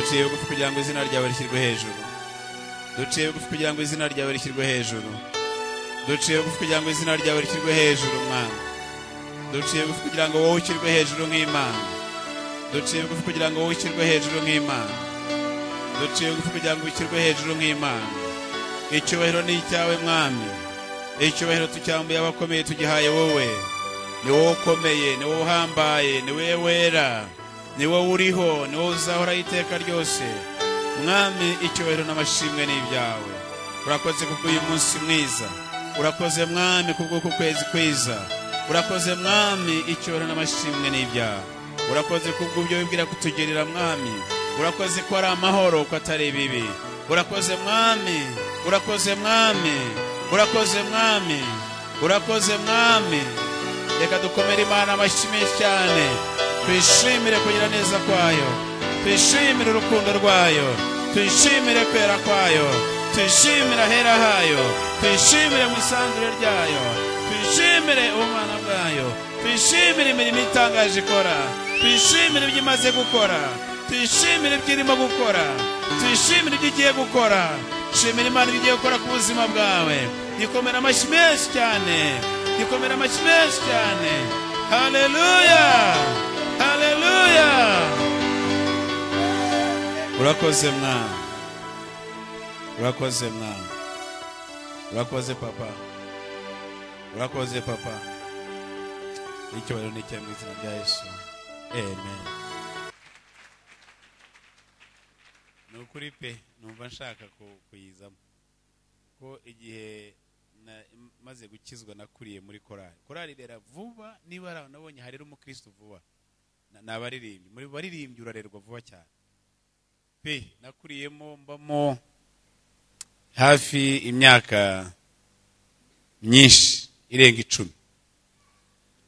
Duciye bugufi kugira ngo izina ryawe rishyirwe hejuru. Duciye bugufi kugira ngo izina ryawe rishyirwe hejuru. Duciye bugufi kugira ngo izina ryawe rishyirwe hejuru, Mwami. Duciye bugufi kugira ngo wowe ushyirwe hejuru nk'Imana. Duciye bugufi kugira ngo wowe ushyirwe hejuru nk'Imana. Duciye bugufi kugira ngo ushyirwe hejuru nk'Imana. Icyubahiro ni icyawe, Mwami. Icyubahiro tucyambuye abakomeye, tugihaye wowe. Ni wowe ukomeye, ni wowe uhambaye, ni wowe wera, ni wowe uriho, ni wowe uzahoraho iteka ryose. Mwami, icyubahiro n'amashimwe ni ibyawe. Urakoze kubw'uyu munsi mwiza. Urakoze, Mwami, kubw'uku kwezi kwiza. Urakoze, Mwami, icyubahiro n'amashimwe ni ibyawe. Urakoze kubw'ibyo wibwira kutugirira, Mwami. Urakoze ko ari amahoro, ko atari ibibi. Urakoze, Mwami. Urakoze, Mwami. Urakoze, Mwami. Urakoze, Mwami. Reka dukomere Imana amashyi menshi cyane, twishimire kugira neza kwayo, twishimire urukundo rwayo, twishimire kwera kwayo, twishimire ahera hayo, twishimire mu isanzure ryayo, twishimire ubumana bwayo, twishimire imirimo itangaje ikora, twishimire ibyo imaze gukora, twishimire ibyo irimo gukora, twishimire ibyo igiye gukora. Shimira Imana ibyo igiye gukora ku buzima bwawe. Gikomera amashyi menshi cyane, gikomera amashyi menshi cyane. Haleluya, haleluya. Urakoze, Mwana. Urakoze, Mwana. Urakoze, Papa. Urakoze, Papa. Icyubahiro ni icyawe mu izina rya Yesu, amen. Ni ukuri pe, numva nshaka kuyizamo ko igihe maze gukizwa nakuriye muri korali. Korali irera vuba. Niba ari nabonye harera umukristo vuba, ni abaririmbyi. Muri baririmbyi urarerwa vuba cyane pe. Nakuriyemo, mbamo hafi imyaka myinshi irenga 10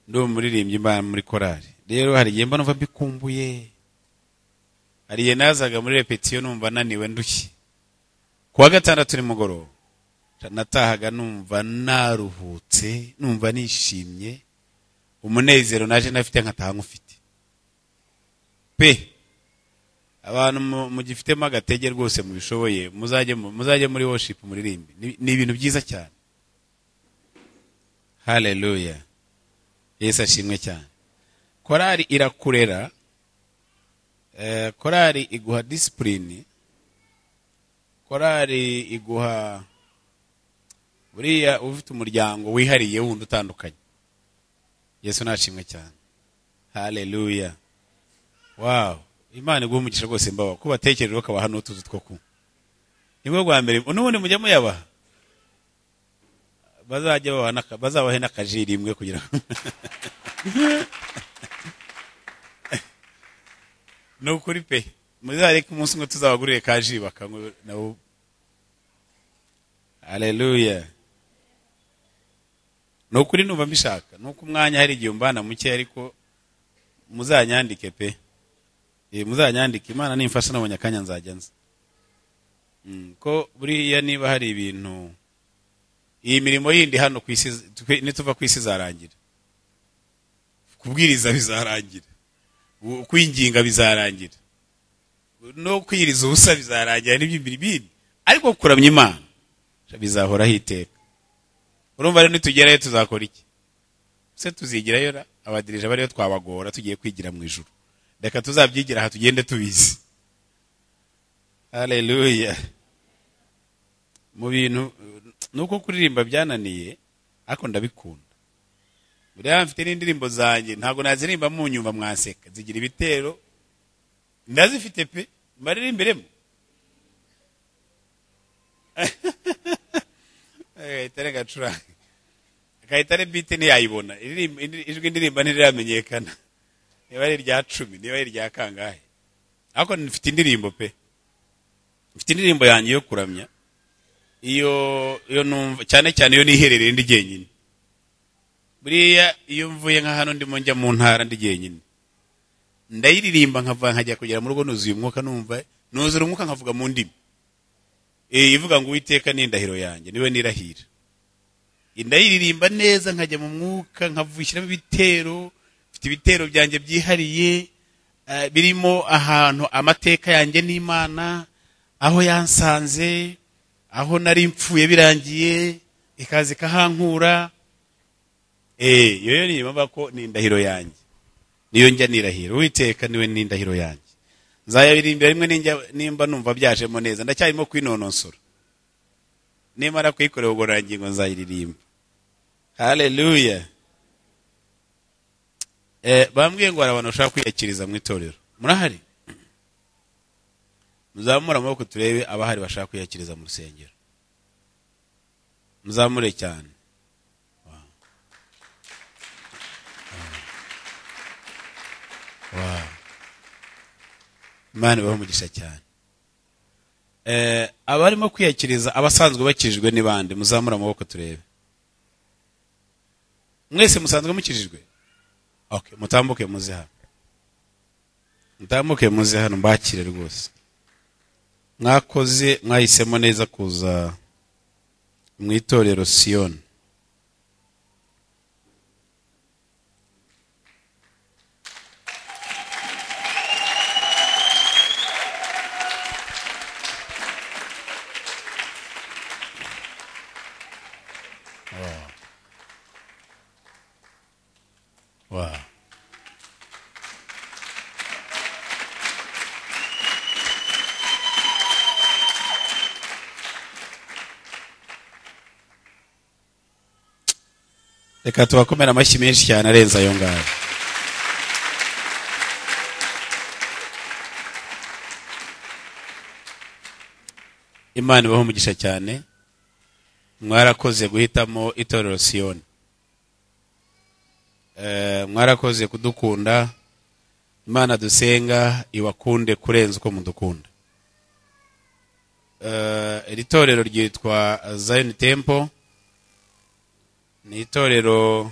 ndi umuririmbyi, mba muri korali. Rero hari igihe mba numva mbikumbuye. Hari igihe nazaga muri répétition numva naniwe, ndushye. Ku wa gatandatu nimugoroba natahaga numva naruhutse, numva nishimye, umunezero naje nafite nkataha nkufite pe. Abantu mugifitemo agatege rwose, mubishoboye, muzajye muri worship muririmbe. Ni ibintu byiza cyane. Haleluya, Yesu ashimwe cyane. Korali irakurera, korali iguha discipline, korali iguha, buriya ufite umuryango wihariye wundi utandukanye. Yesu nashimwe cyane. Haleluya. Wow, Imana iguha umugisha rwose. Mbaba ko batekereje bakabaha n'utuzu two kunywa, nibwo bwa mbere. N'ubundi mujya muyabaha, bazajya babaha bazabahe n'akajiri rimwe kugira ngo ni ukuri pe. Muzareke umunsi umwe tuzabagurire ka jus bakanywa nabo. Haleluya. Ni ukuri numva mbishaka, nuko umwanya hari igihe umbana muke, ariko muzanyandike pe. Muzanyandike, Imana nimfasha nabonye akanya nzajya nza. Ko buriya niba hari ibintu, iyi mirimo yindi hano ku isi, nituva ku isi izarangira. Kubwiriza bizarangira, kwinginga bizarangira, no kwiriza ubusa bizarangira, n'iby'imbere bindi, ariko kuramya Imana bizahoraho iteka. Urumva rero nitugerayo tuzakora iki se? Tuzigirayo ra? Abadirija bariyo twabagora tugiye kwigira mu ijuru. Reka tuzabyigira aha, tugende tubizi. Haleluya. Mu bintu nuko kuririmba byananiye, ariko ndabikunda. Buriya mfite n'indirimbo zanjye, ntabwo nazirimba munyumva mwanseka. Zigira ibitero, ndazifite pe. Mbaririmbiremo Kayitare gacuranga. Kayitare beat ntiyayibona. Ijwi indirimba ntiriramenyekana, niba ari irya 10, niba ari irya kangahe, ariko mfite indirimbo pe. Mfite indirimbo yanjye yo kuramya, iyo numva cyane cyane iyo niherereye ndi jyenyine. Buriya iyo mvuye nka hano ndimo njya mu ntara ndi jyenyine, ndayiririmba nkava nkajya kugera mu rugo nuzuye umwuka, numva nuzura umwuka, nkavuga mu ndimi. Ivuga ngo "Uwiteka ni indahiro yanjye, niwe nirahira." Ndayiririmba neza nkajya mu mwuka, nkavushyiramo ibitero. Mfite ibitero byanjye byihariye. Birimo ahantu amateka yanjye n'Imana, aho yansanze, aho nari mpfuye birangiye ikaza ikahankura. Iyo ni impamvu ko ni indahiro yanjye, niyo njya nirahira. Uwiteka niwe ni indahiro yanjye, nzayabirimbira rimwe nimba numva byajemo neza. Ndacyarimo kwinonosora, nimara kuyikorera ubugororangingo nzayiririmba. Haleluya. Bambwiye ngo hari abantu bashaka kwiyakiriza mu itorero. Murahari? Muzamure amaboko turebe abahari bashaka kwiyakiriza mu rusengero. Muzamure cyane. Wow. Imana ibahe umugisha cyane. Abarimo kwiyakiriza abasanzwe bakijijwe ni bande? Muzamure amaboko turebe. Mwese musanzwe mukijijwe? Okay, mutambuke muze hano. Mutambuke muze hano mbakire rwose. Mwakoze, mwahisemo neza kuza mu itorero Siyoni. Wow. Reka tubakomere amashyi menshi cyane arenze ayo ngayo. Imana ibahe umugisha cyane. Mwarakoze guhitamo itorero Siyoni. Mwarakoze kudukunda. Imana dusenga ibakunde kurenza uko mudukunda. Iri torero ryitwa Zion Temple. Ni itorero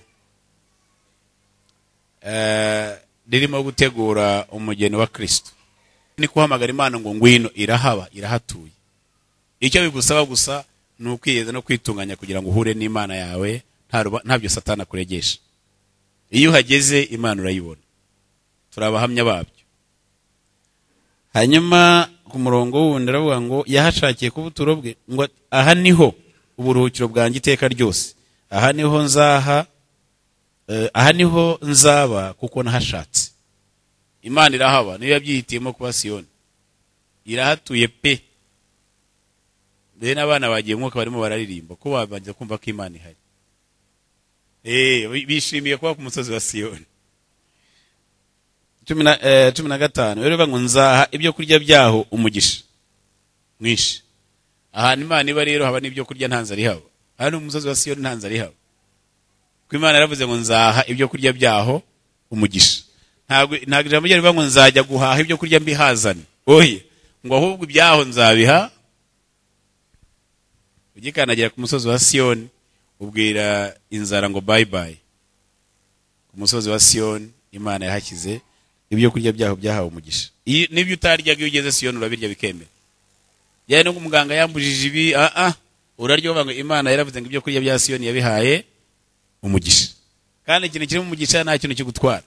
ririmo gutegura umugeni wa Kristo. Ni kuhamagara Imana ngo ngwino, irahaba, irahatuye. Icyo bigusaba gusa ni ukwiyeza no kwitunganya kugira ngo uhure n'Imana yawe, ntabyo Satani akuregesha. Iyo uhageze Imana urayibona. Turabahamya babyo. Hanyuma ku murongo wundi aravuga ngo yahashakiye kuba ubuturo bwe, ngo aha niho uburuhukiro bwanjye iteka ryose, aha niho nzaha, aha niho nzaba kuko nahashatse. Imana irahaba, niyo yabyihitiyemo kuba Siyoni. Irahatuye pe. Mbere n'abana bagiye umwuka barimo bararirimba ko babanza kumva ko Imana ihari. Bishimiye kuba ku musozi wa Siyoni. 15 rero ngo nzaha ibyo kurya byaho umugisha mwinshi. Ahantu Imana iba rero haba n'ibyo kurya nta nzara ihaba. Hano umusozi wa Siyoni nta nzara ihaba. Kuko Imana yaravuze ngo nzaha ibyo kurya byaho umugisha. Ntabwo ijambo ryayo rivuga ngo nzajya guhaha ibyo kurya mbihazane. Oye, ngo ahubwo ibyaho nzabiha. Ugikandagira ku musozi wa Siyoni ubwira inzara ngo bye bye. Ku musozi wa Siyoni Imana yahashyize ibyo kurya byaho byahawe umugisha. Nibyo utaryaga iyo ugeze Siyoni urabirya bikemera. Yaye no muganga yambujije ibi, uraryo ngo Imana yaravuze ngo ibyo kurya bya Siyoni yabihaye umugisha. Kandi ikintu kiri mu mugisha nta kintu kigutwara.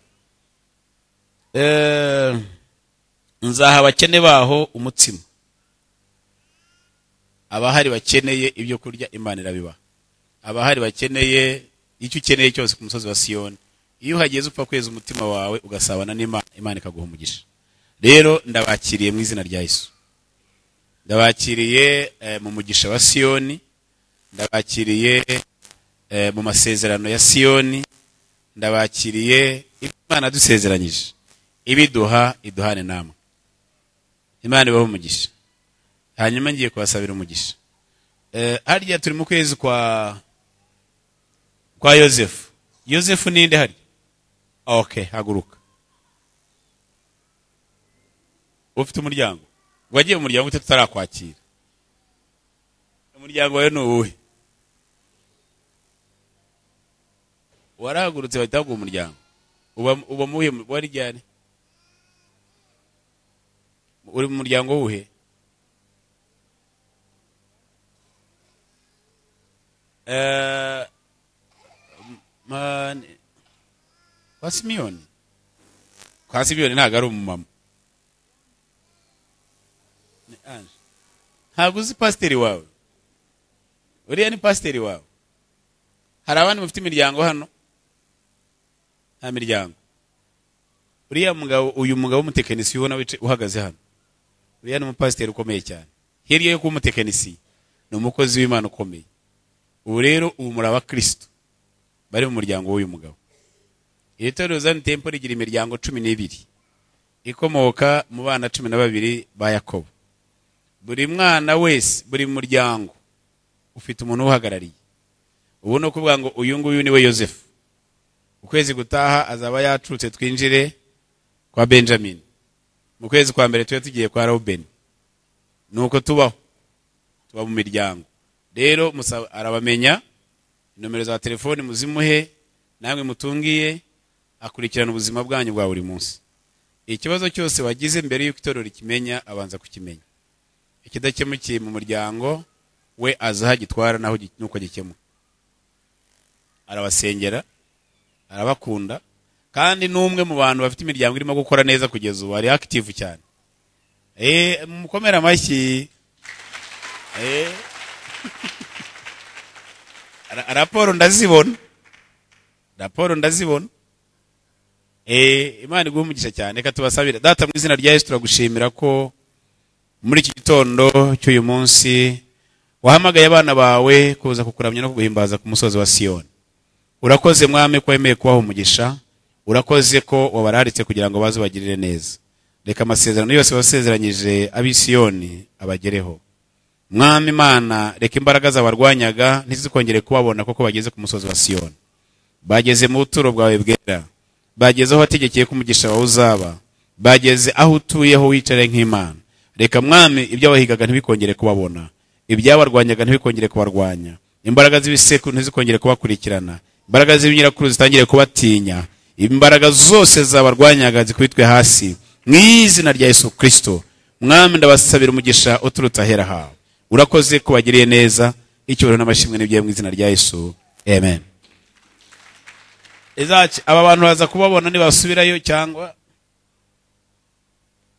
Nzaha abakene baho umutsima. Abahari bakeneye ibyo kurya Imana irabibaha. Abahari bakeneye icyo ukeneye cyose ku musozi wa Siyoni, iyo uhageze upfa kweza umutima wawe ugasabana n'Imana, Imana ikaguha umugisha. Rero ndabakiriye mu izina rya Yesu. Ndabakiriye mu mugisha wa Siyoni, ndabakiriye mu masezerano ya Siyoni, ndabakiriye Imana dusezeranyije ibiduha iduhane namwe. Imana ibahe umugisha. Hanyuma ngiye kubasabira umugisha. Harya turi mu kwezi kwa Yosefu. Yosefu ninde harya? Okay, haguruka. Ufite umuryango? Wagiye mu muryango tutarakwakira. Umuryango wawe ni uwuhe? Warahagurutse bahita baguha umuryango. Uba muhe wari ryari? Uri mu muryango wuhe? Kwa Simiyoni. Kwa Simiyoni ntabwo ari umumama. Ange, ntabwo uzi pasiteri wawe? Uriya ni pasiteri wawe. Hari abandi mufite imiryango hano? Nta miryango. Uriya mugabo, uyu mugabo w'umutekinisiye ubona uhagaze hano, uriya ni umupasiteri ukomeye cyane. Hirya yo kuba umutekinisiye, ni umukozi w'Imana ukomeye. Ubu rero ubu muri abakristo bari mu muryango w'uyu mugabo. Iri torero Zion Temple rigira imiryango 12 ikomoka mu bana 12 ba Yakobo. Buri mwana wese, buri muryango ufite umuntu uhagarariye. Ubu no kuvuga ngo uyu nguyu ni we Yosefu. Ukwezi gutaha azaba yacutse, twinjire kwa Benjamin. Mu kwezi kwa mbere tube tugiye kwa Reuben. Nuko tubaho, tuba mu miryango. Rero Musa arabamenya, nomero za telefoni muzimuhe, namwe mutungiye, akurikirana ubuzima bwanyu bwa buri munsi. Ikibazo cyose wagize mbere y'uko itorero rikimenya, abanza kukimenya. Ikidakemukiye mu muryango we aza gitwara naho nuko gikemuka. Arabasengera, arabakunda, kandi n'umwe mu bantu bafite imiryango irimo gukora neza kugeza ubu, ari active cyane. Mukomera amashyi. Raporo ndazibona. Raporo ndazibona. Imana iguhe umugisha cyane. Reka tubasabire. Data, mu izina rya Yesu turagushimira ko muri iki gitondo cy'uyu munsi wahamagaye abana bawe kuza kukuramya no kuguhimbaza ku musozi wa Siyoni. Urakoze Mwami ko wemeye kubaha umugisha. Urakoze ko wabararitse kugira ngo baze bagirire neza. Reka amasezerano yose wasezeranyije ab'i Siyoni abagereho. Mwami Imana, reka imbaraga zabarwanyaga ntizikongere kubabona, kuko bageze ku musozi wa Siyoni. Bageze mu buturo bwawe bwera. Bageze aho wategekeye ko umugisha wawe uzaba. Bageze aho utuyeho wicare nk'Imana. Reka Mwami ibyo wahigaga ntibikongere kubabona. Ibyabarwanyaga ntibikongere kubarwanya. Imbaraga z'ibisekuru ntizikongere kubakurikirana. Imbaraga z'ibinyirakuru zitangire kubatinya. Imbaraga zose zabarwanyaga zikubitwe hasi mu izina rya Yesu Kristo. Mwami, ndabasabira umugisha uturutse ahera hawe. Urakoze ko bagiriye neza. Icyubahiro n'amashimwe n'ibyawe mu izina rya Yesu. Amen. Izaci, aba bantu baza kubabona nibasubirayo cyangwa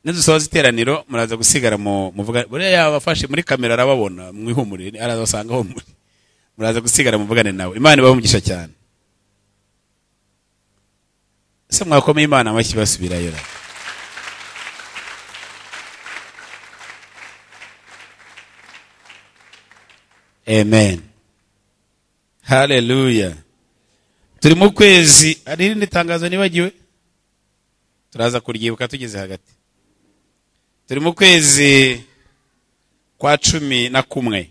nidusoza iteraniro, muraza gusigara mu muvuga. Buriya yabafashe muri kamera arababona, mwihumure, arazasanga aho muri. Muraza gusigara muvugane nawe. Imana ibahe umugisha cyane. Ese mwakomeye Imana amashyi basubirayo? Amen. Hallelujah. Turi mu kwezi, hari irindi tangazo nibagiwe, turaza kuryibuka tugeze hagati. Turi mu kwezi kwa 11,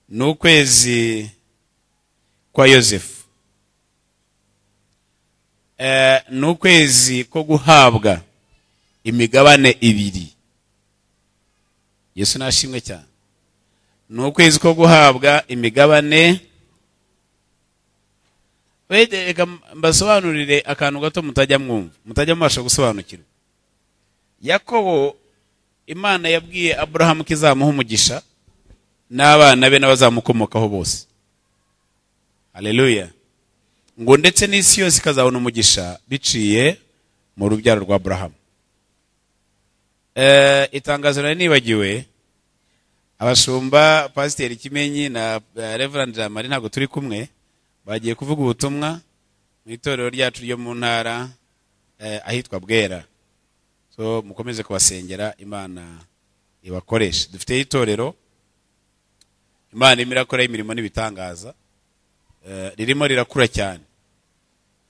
ni ukwezi kwa Yosefu. Ni ukwezi ko guhabwa imigabane 2. Yesu nashimwe cyane. Ni ukwezi ko guhabwa imigabane. Reka mbasobanurire akantu gato mutajya mwumva, mutajya mubasha gusobanukirwa. Yakobo, Imana yabwiye Aburahamu ko izamuha umugisha n'abana be n'abazamukomokaho bose. Haleluya. Ngo ndetse n'isi yose ikazabona umugisha biciye mu rubyaro rwa Aburahamu. Itangazo nari nibagiwe, abashumba Pasiteri Kimenyi na Reverend Jamari ntabwo turi kumwe, bagiye kuvuga ubutumwa mu itorero ryacu ryo mu ntara ahitwa Bwera. So mukomeze kubasengera, Imana ibakoreshe. Dufite itorero Imana irimo irakora imirimo n'ibitangaza, ririmo rirakura cyane.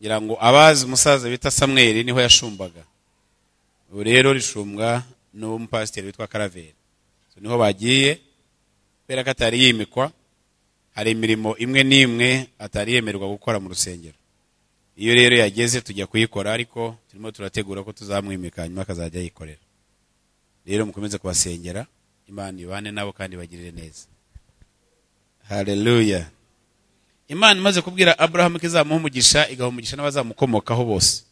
Ngira ngo abazi umusaza bita Samuel niho yashumbaga. Ubu rero rishumbwa n'umupasiteri witwa Karaveri. So niho bagiye, kubera ko atari yimikwa, hari imirimo imwe n'imwe atari yemerwa gukora mu rusengero. Iyo rero yageze tujya kuyikora, ariko turimo turategura ko tuzamwimika hanyuma akazajya ayikorera. Rero mukomeze kubasengera, Imana ibane nabo kandi bagirire neza. Haleluya. Imana imaze kubwira Abrahamu ko izamuha umugisha, igaha umugisha n'abazamukomokaho bose.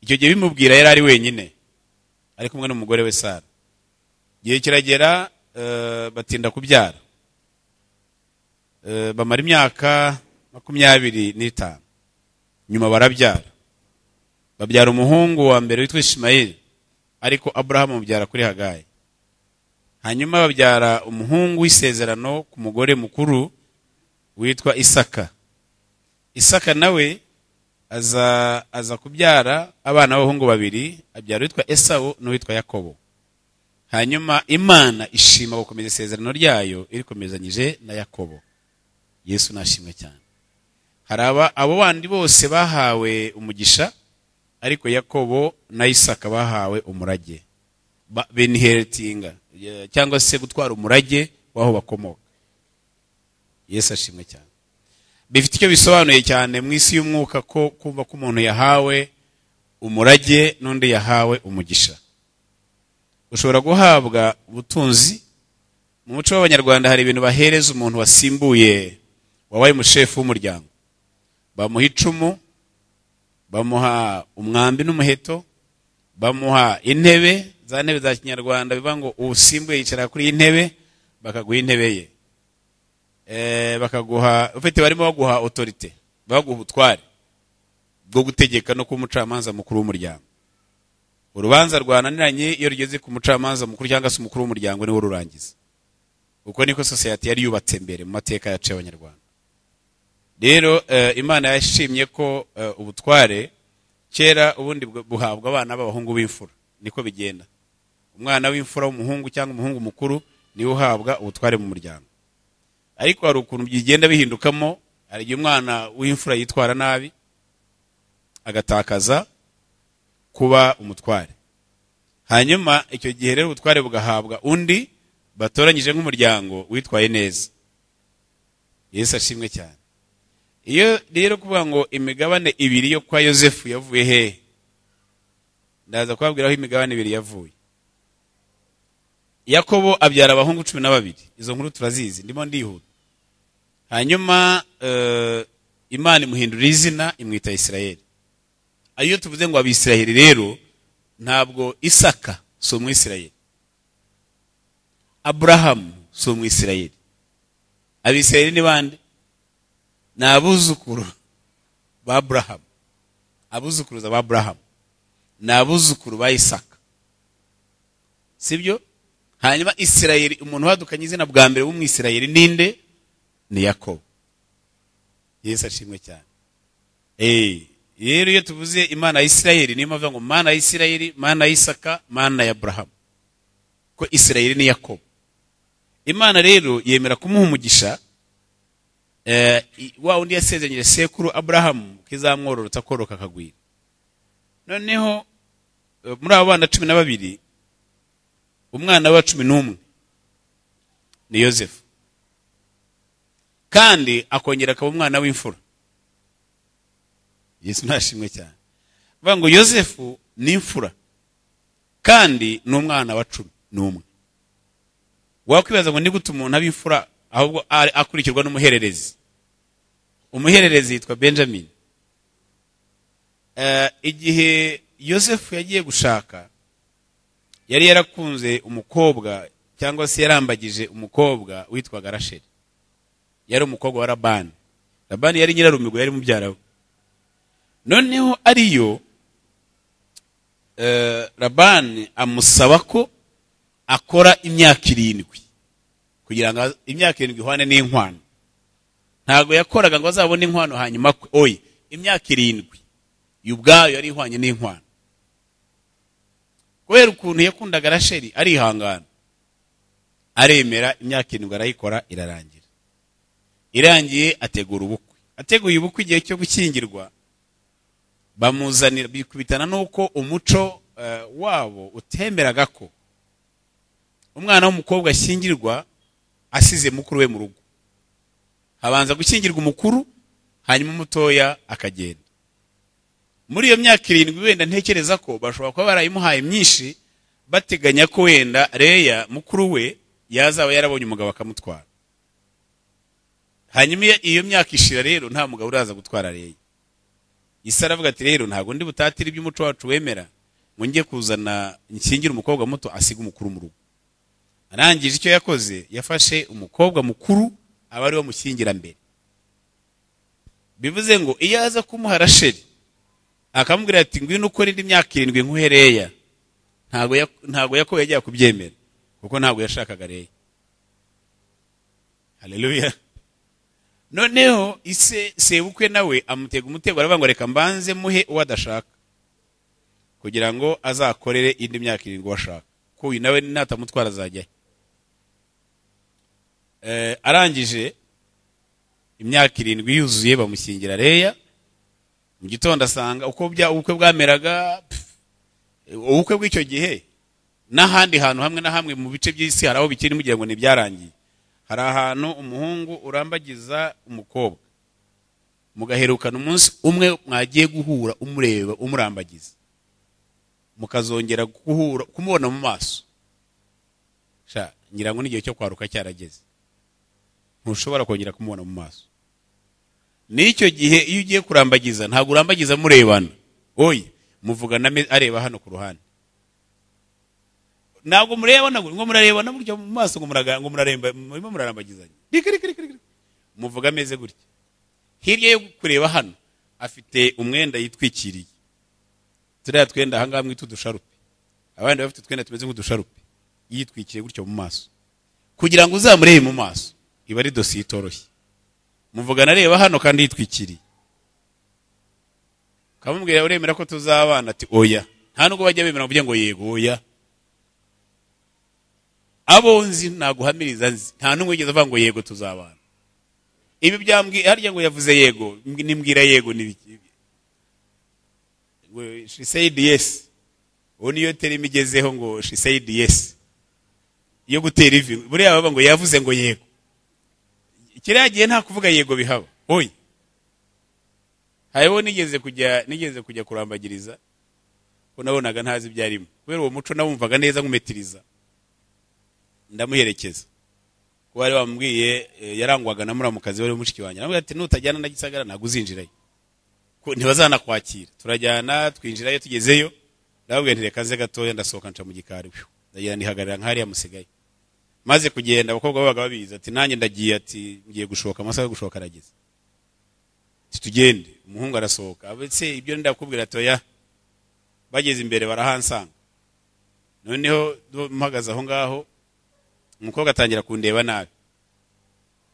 Icyo gihe bimubwira yari ari wenyine, ari kumwe n'umugore we Sara. Igihe kiragera batinda kubyara. Bamara imyaka 25, nyuma barabyara. Babyara umuhungu wa mbere witwa Ishimayeli, ariko Abrahamu amubyara kuri Hagayi. Hanyuma babyara umuhungu w'isezerano ku mugore mukuru witwa Isaka. Isaka nawe aza kubyara abana b'abahungu babiri, abyara witwa Esawu n'uwitwa Yakobo. Hanyuma Imana ishima gukomeza isezerano ryayo irikomezanyije na Yakobo. Yesu nashimwe cyane. Hari abo bandi bose bahawe umugisha, ariko Yakobo na Isaka bahawe umurage, benheritinga cyangwa se gutwara umurage waho bakomoka. Yesu ashimwe cyane. Bifite icyo bisobanuye cyane mu isi y'umwuka ko kumva ko umuntu yahawe umurage n'undi yahawe umugisha. Ushobora guhabwa ubutunzi. Mu muco w'Abanyarwanda hari ibintu bahereza umuntu wasimbuye wabaye umushefu w'umuryango. Bamuha icumu, bamuha umwambi n'umuheto, bamuha intebe, za ntebe za Kinyarwanda bivuga ngo usimbuye yicara kuri iyi ntebe, bakaguha intebe ye. Bakaguha ufite, barimo baguha autorité, baguha ubutware bwo gutegeka no kuba umucamanza mukuru w'umuryango. Urubanza rwananiranye iyo rugeze ku mucamanza mukuru cyangwa se umukuru w'umuryango niwe rurangiza. Uko niko society yari yubatse mbere mu mateka yacu y'Abanyarwanda. Rero Imana yashimye ko ubutware kera ubundi buhabwa abana b'abahungu b'imfura, niko bigenda. Umwana w'imfura w'umuhungu cyangwa umuhungu mukuru niwe uhabwa ubutware mu muryango. Ariko hari ukuntu bigenda bihindukamo, hari igihe umwana w'imfura yitwara nabi agatakaza kuba umutware. Hanyuma icyo gihe rero ubutware bugahabwa undi batoranyije nk'umuryango witwaye neza. Yesu ashimwe cyane. Iyo rero kuvuga ngo imigabane ibiri yo kwa Yosefu yavuye hehe, ndaza kubabwira aho imigabane ibiri yavuye. Yakobo abyara abahungu 12, izo nkuru turazizi, ndimo ndihuta. Hanyuma Imana imuhindura izina imwita Isirayeli. Ayo tuvuze ngo Abisirayeli rero ntabwo Isaka si umwisirayeli, Abrahamu si umwisirayeli. Abisirayeli ni bande? Ni abuzukuru ba Abrahamu, abuzukuruza ba Abrahamu, ni abuzukuru ba Isaka, sibyo? Hanyuma Isirayeli, umuntu wadukanye izina bwa mbere w'umwisirayeli ninde? Ni Yakobo. Yesu ashimwe cyane. Rero iyo tuvuze Imana ya Isirayeli niyo mpamvu ngo Mana ya Isirayeli, Mana ya Isaka, Mana ya Abrahamu, ko Isirayeli ni Yakobo. Imana rero yemera kumuha umugisha wa undi yasezeranyije sekuru Abrahamu kizamwororotsa koroka akagwira. Noneho muri abo bana 12, umwana wa 11 ni Yosefu, kandi akongera akaba umwana w'imfura. Yesu nashimwe cyane. Bavuga ngo Yosefu ni imfura kandi ni umwana wa 11. Wakwibaza ngo ni gute umuntu aba imfura ahubwo akurikirwa n'umuhererezi? Umuhererezi yitwa Benjamin. Igihe Yosefu yagiye gushaka, yari yarakunze umukobwa cyangwa se yarambagije umukobwa witwaga Rasheli. Yari umukobwa wa Labani. Labani yari nyirarumigo, yari mubyara we. Noneho ariyo Labani amusaba ko akora imyaka 7 kugira ngo imyaka 7 ihwane n'inkwano. Ntago yakoraga ngo azabone inkwano hanyuma oye, imyaka 7 yubwayo yari ihwanye n'inkwano. Kubera ukuntu yakundaga Rasheli arihangana, aremera imyaka 7 arayikora irarangira. Irangiye ategura ubukwe. Ateguye ubukwe igihe cyo gukingirwa bamuzanira, bikubitana nuko umuco wabo utemeraga ko umwana w'umukobwa ashyingirwa asize mukuru we mu rugo. Habanza gukingirwa umukuru hanyuma umutoya akagenda. Muri iyo myaka 7 wenda ntekereza ko bashobora kuba barayimuhaye myinshi, bateganya ko wenda Leya mukuru we yazaba yarabonye umugabo akamutwara. Hanyuma iyo myaka ishira rero nta mugabo uraza gutwara Leya. Isi aravuga ati rero ntago ndi butatire iby'umuco wacu wemera ngo njye kuzana nshyingire umukobwa muto asiga umukuru mu rugo. Arangije icyo yakoze, yafashe umukobwa mukuru aba ari we mushyingira mbere. Bivuze ngo iyo aza kumuha Rasheli akamubwira ati ngwino ukore indi myaka 7 nkuhereya, ntago Yakobo yajya kubyemera, Kuko ntabwo yashakaga Leya. Haleluya. Noneho ise sebukwe nawe amutega umutego, aravuga ngo reka mbanze muhe uwo adashaka kugira ngo azakorere indi myaka 7 uwo ashaka, ko uyu nawe natamutwara azajyayo. Arangije imyaka 7 yuzuye bamushyingira Leya. Mu gitondo asanga uko ubukwe bwameraga, ubukwe bw'icyo gihe n'ahandi hantu hamwe na hamwe mu bice by'isi hari aho bikiri mugira ngo ntibyarangiye. Hari ahantu umuhungu urambagiza umukobwa mugaherukana umunsi umwe mwagiye guhura, umureba umurambagiza, mukazongera guhura kumubona mu maso. Sha ngira ngo n'igihe cyo kwaruka cyarageze, ntushobora kongera kumubona mu maso. N'icyo gihe iyo ugiye kurambagiza ntabwo urambagiza murebana, oye muvugana areba hano ku ruhande, ntabwo murebana ngo murarebana buryo mu maso ngo ngo muraremba murimo murarambagizanya, muvuga ameze gutya. Hirya yo kureba hano afite umwenda yitwikiriye, turiya twenda aha ngaha mwita udusharupe, abandi bafite utwenda tumeze nk'udusharupe, yitwikiriye gutyo mu maso kugira ngo uzamurebe mu maso, iba ari dosiye itoroshye. Muvugana areba hano kandi yitwikiriye, kamubwira uremera ko tuzabana, ati oya. Nta nubwo bajya bemera ngo ngo yego, oya. Abo nzi naguhamiriza nzi nta n'umwe wigeze avuga ngo yego tuzabana. Ibi byambwiye harya ngo yavuze yego, nimbwira yego nibiki? She said yes. Uwo niyo terima igezeho ngo she said yes, iyo gutera ivi buriya baba ngo yavuze ngo yego. Kiriya gihe nta kuvuga yego bihaba, oya. Hariho nigeze kujya kurambagiriza, ko nabonaga ntazi ibyo arimo, kubera uwo muco nawumvaga neza nkumetiriza, ndamuherekeza. Kuko bari bamubwiye, yarangwaga na muramukazi wari mushiki wanjye, aramubwira ati nutajyana na Gisagara ntabwo uzinjirayo, ntibazanakwakira. Turajyana twinjirayo, tugezeyo ndababwira nti reka nze gatoya, ndasohoka nca mu gikari, ndagenda nihagarara nk'hariya musigaye. Maze kugenda abakobwa babaga babizi, ati nanjye ndagiye, ati ngiye gushoka, amasaha yo gushoka arageze, ati tugende. Umuhungu arasohoka, abetse ibyo ndakubwira ati oya. Bageze imbere barahansanga. Noneho mpagaze aho ngaho, umukobwa atangira kundeba nabi.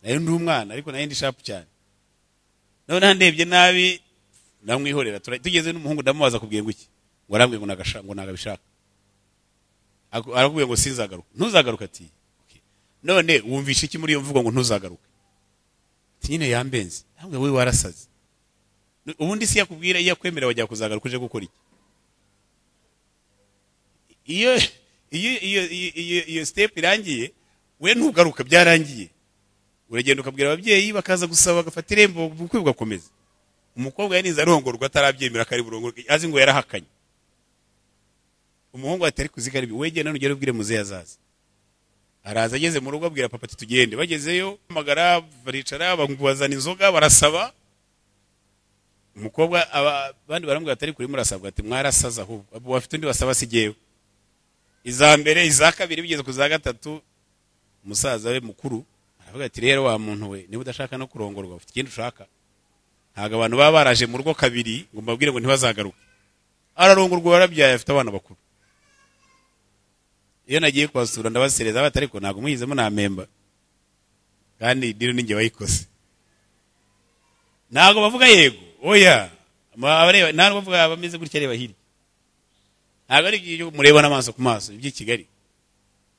Nari ndi umwana ariko nari ndi sharp cyane. Noneho ndebye nabi ndamwihorera. Tugeze n'umuhungu ndamubaza kubwiye ngo iki, ngo arambwiye ngo nagashaka, ngo nagabishaka. Arakubwiye ngo sinzagaruka. Ntuzagaruka ati okay. None wumvisha iki muri iyo mvugo ngo ntuzagaruke? Ati nyine yambenze. Ntabwo wewe warasaze. Ubundi si yakubwira iyo akwemera wajya kuzagaruka uje gukora iki? Iyo iyo iyo iyo step irangiye we ntugaruka, byarangiye. Uragenda ukabwira ababyeyi bakaza gusaba bagafata irembo, ubukwe bugakomeza. Umukobwa yanize arongorwa atarabyemera kari burongorwe, azi ngo yarahakanye. Umuhungu atari kuzikara ibi, wegenda none ugere ubwire muzehe azaza. Araza ageze mu rugo abwira papa ati tugende. Bagezeyo amagara baricara bamubazana inzoga barasaba. Umukobwa abandi baramubwira atari kuri murasabwa, ati mwarasaza ahubwo abo bafite undi basaba sigewe. Iza mbere, iza kabiri, bigeze ku za gatatu, umusaza we mukuru aravuga ati rero wa muntu we, niba udashaka no kurongorwa ufite ikindi ushaka. Ntabwo abantu baba baraje mu rugo kabiri ngo mbabwire ngo ntibazagaruke. Ararongorwa warabyaye afite abana bakuru. Iyo nagiye kubasura ndabasereza bati ariko ntabwo mwigezemo namemba, kandi diro ninjye wayikoze. Ntabwo bavuga yego, oya. Abareba ntabwo bavuga, bameze gutya areba hirya. Ntabwo ari ibyo mureba n'amaso ku maso iby'i Kigali.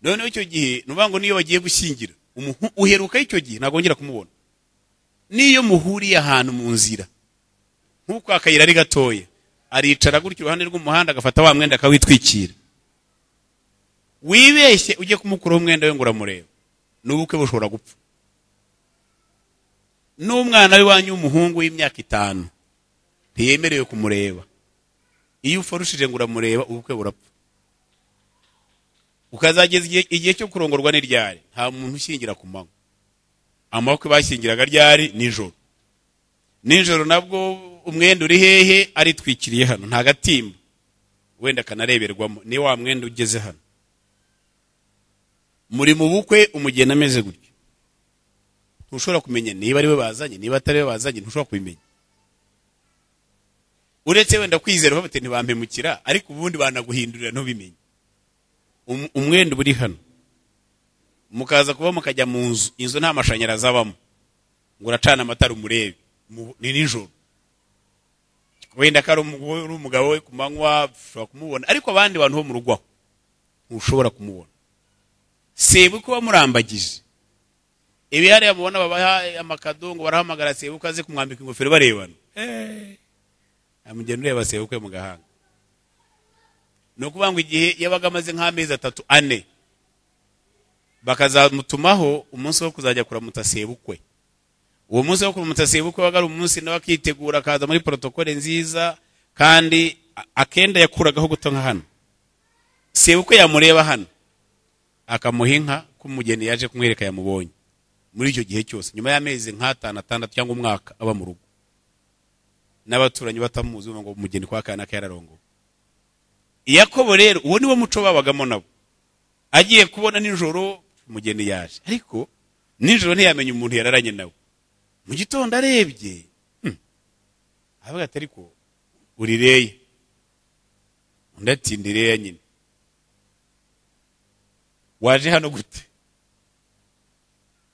Noneho icyo gihe nuvuga ngo niyo bagiye gushyingira uheruka icyo gihe ntabwo wongera kumubona. Niyo muhuriye ahantu mu nzira nk'uko akayira ari gatoya, aricara gutyo iruhande rw'umuhanda agafata wa mwenda akawitwikira. Wibeshye ujye kumukuraho umwenda we ngo uramureba, n'ubukwe bushobora gupfa. N'umwana w'iwanyu w'umuhungu w'imyaka 5 ntiyemerewe kumureba. Iyo ufarushije ngo uramureba ubukwe burapfa. Ukazageza igihe cyo kurongorwa n'iryari, nta muntu ushyingira ku manywa. Amabukwe bashyingiraga ryari? Nijoro. Nijoro nabwo umwenda uri hehe? Aritwikiriye hano, nta gatimba, wenda kanareberwamo, ni wa mwenda ugeze hano. Muri mu bukwe umugeni ameze gutyo, ntushobora kumenya niba ari we bazanye niba atari we bazanye, ntushobora kubimenya. Uretse wenda kwizera bafite ntibampemukira, ariko ubundi banaguhindurira ntubimenye. Umwenda uri hano Mukaza kuba mukajya mu nzu, inzu nta mashanyarazi abamo, ngo uracana amatara umurebe, ni nijoro. Wenda ko ari umugabo we ku manywa ushobora kumubona, ariko abandi bantu bo mu rugo aho ntushobora kumubona. Sebukwe wamurambagije, ibi hariya mubona babaha amakado ngo barahamagara sebukwe aze kumwambika ingofero barebana, amugenda ureba sebukwe mu gahanga. Ni ukuvuga ngo igihe yabaga amaze nk'amezi 3 4, bakazamutumaho umunsi wo kuzajya kuramutsa sebukwe. Uwo munsi wo kuramutsa sebukwe wabaga ari umunsi nawe akitegura, akaza muri protokole nziza, kandi akenda yakuragaho guto nka hano. Sebukwe yamureba hano akamuha inka ko umugeni yaje kumwereka yamubonye. Muri icyo gihe cyose nyuma y'amezi nk'atanu 6 cyangwa umwaka aba mu rugo, n'abaturanyi batamuzi ngo umugeni kwa kanaka yararongowe. Yakobo rero uwo niwo muco babagamo nabo. Agiye kubona nijoro umugeni yaje, ariko nijoro ntiyamenya umuntu yararanye nawe. Mu gitondo arebye, avuga ati ariko uri Leya? Undi ati ndi Leya nyine. Waje hano gute?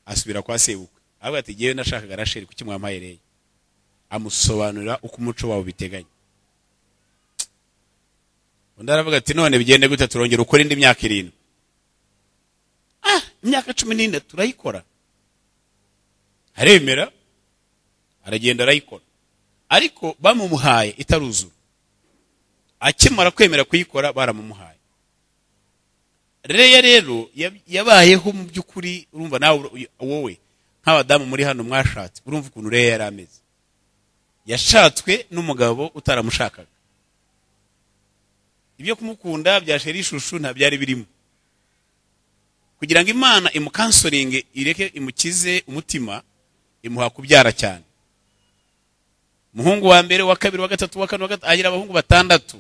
Asubira kwa sebukwe, avuga ati jyewe nashakaga Rasheli, kuki mwampaye Leya? Amusobanurira uko umuco wabo biteganya. Undi aravuga ati none bigende gute, turongera ukora indi myaka 7. Imyaka 14 turayikora. Aremera, aragenda arayikora, ariko bamumuhaye itaruzura. Akimara kwemera kuyikora baramumuhaye. Leya rero yabayeho mu by'ukuri, urumva nawe wowe nk'abadamu muri hano mwashatse, urumva ukuntu Leya yari ameze. Yashatswe n'umugabo utaramushakaga. Ibyo kumukunda bya sheri ishushu nta byari birimo. Kugira ngo Imana imukansoringe ireke imukize umutima, imuha kubyara cyane. Muhungu wa mbere, wa kabiri, wa gatatu, wa kane, wa gatanu, agira abahungu 6.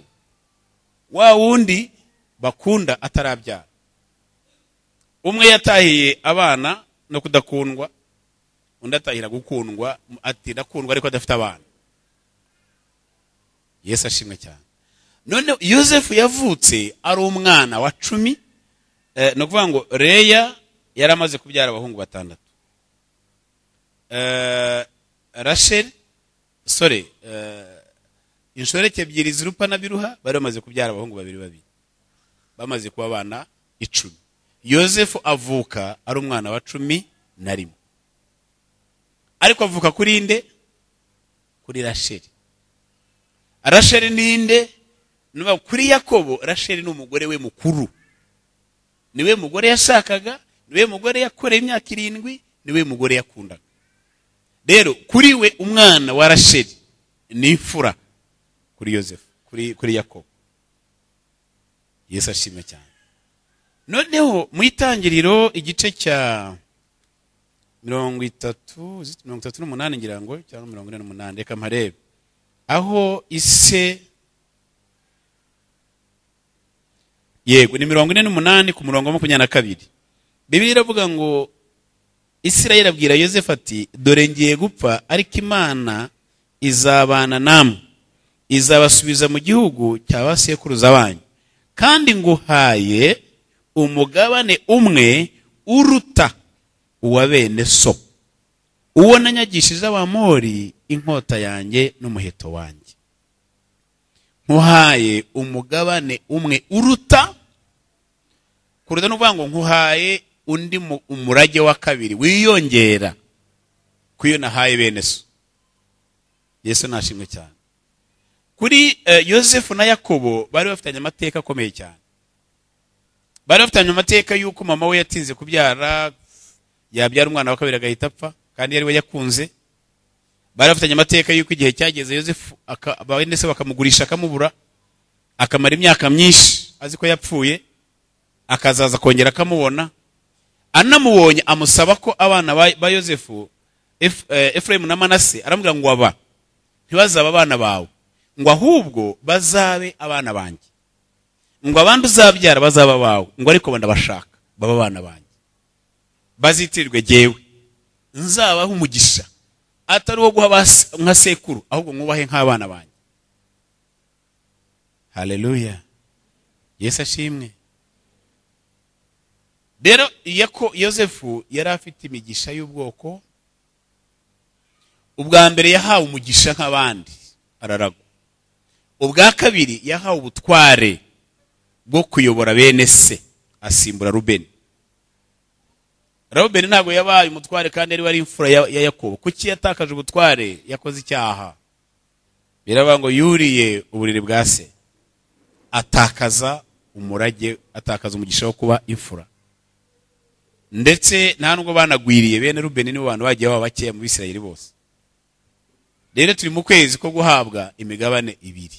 Wa wundi bakunda atarabyara. Umwe yatahiye abana no kudakundwa, undi atahira gukundwa, ati ndakundwa ariko adafite abana. Yesu ashimwe cyane. None Yosefu yavutse ari umwana wa 10, no kuvuga ngo Leya yaramaze kubyara abahungu 6. Rachel, sorry, inshoreke ebyiri Zirupa na Biruha bari bamaze kubyara abahungu 2 2, bamaze kuba abana 10. Yosefu avuka ari umwana wa 11, ariko avuka kuri nde? Kuri Rachel. Rachel ninde? Nuba kuri Yakobo. Rachel ni umugore we mukuru, niwe mugore yashakaga, niwe mugore yakoreye imyaka 7, niwe mugore yakundaga. Rero kuri we umwana wa Rachel ni imfura kuri Yosefu, kuri Yakobo. Yesu ashimwe cyane. Noneho mu itangiriro igice cya 38 ngira ngo cyangwa 48, reka mparebe aho ise, yego ni 48 ku murongo wa 22. Bibiliya iravuga ngo Isirayeli abwira Yosefu ati dore ngiye gupfa, ariko Imana izabana namwe, izabasubiza mu gihugu cya basekuruza banyu, kandi nguhaye umugabane umwe uruta uwa bene so, uwo nanyagishije Abamori inkota yanjye n'umuheto wanjye. Nkuhaye umugabane umwe uruta, kuruta no kuvuga ngo nkuhaye undi umurage wa kabiri wiyongera kuyo nahaye bene so. Yesu nashimwe cyane. Kuri Yosefu na Yakobo bari bafitanye amateka akomeye cyane. Bari bafitanye amateka yuko mama we yatinze kubyara, yabyara umwana wa kabiri agahita apfa, kandi yari we yakunze. Bari bafitanye amateka yuko igihe cyageze Yosefu bene se bakamugurisha akamubura, akamara imyaka myinshi azi ko yapfuye, akazaza kongera akamubona. Anamubonye amusaba ko abana ba Yosefu, Efraimu na Manase, aramubwira ngo aba ntibazaba abana bawe, ngo ahubwo bazabe abana banjye, ngo abandi uzabyara bazaba bawe, ngo ariko ndabashaka baba abana banjye, bazitirirwe jyewe, nzabaha umugisha atari uwo guha nka sekuru, ahubwo mwubahe nk'abana banjye. Haleluya, Yesu ashimwe. Rero Yosefu yari afite imigisha y'ubwoko. Ubwa mbere yahawe umugisha nk'abandi araragwa. Ubwa kabiri yahawe ubutware bwo kuyobora bene se, asimbura Rubeni. Rubeni ntabwo yabaye umutware kandi yari wari imfura ya Yakobo. Kuki yatakaje ubutware? Yakoze icyaha. Biravuga ngo yuriye uburiri bwa se, atakaza umurage, atakaza umugisha wo kuba imfura. Ndetse nta nubwo banagwiriye bene Rubeni, nibo bantu bagiye baba bakeya mu Bisirayeli bose. Rero turi mu kwezi ko guhabwa imigabane ibiri.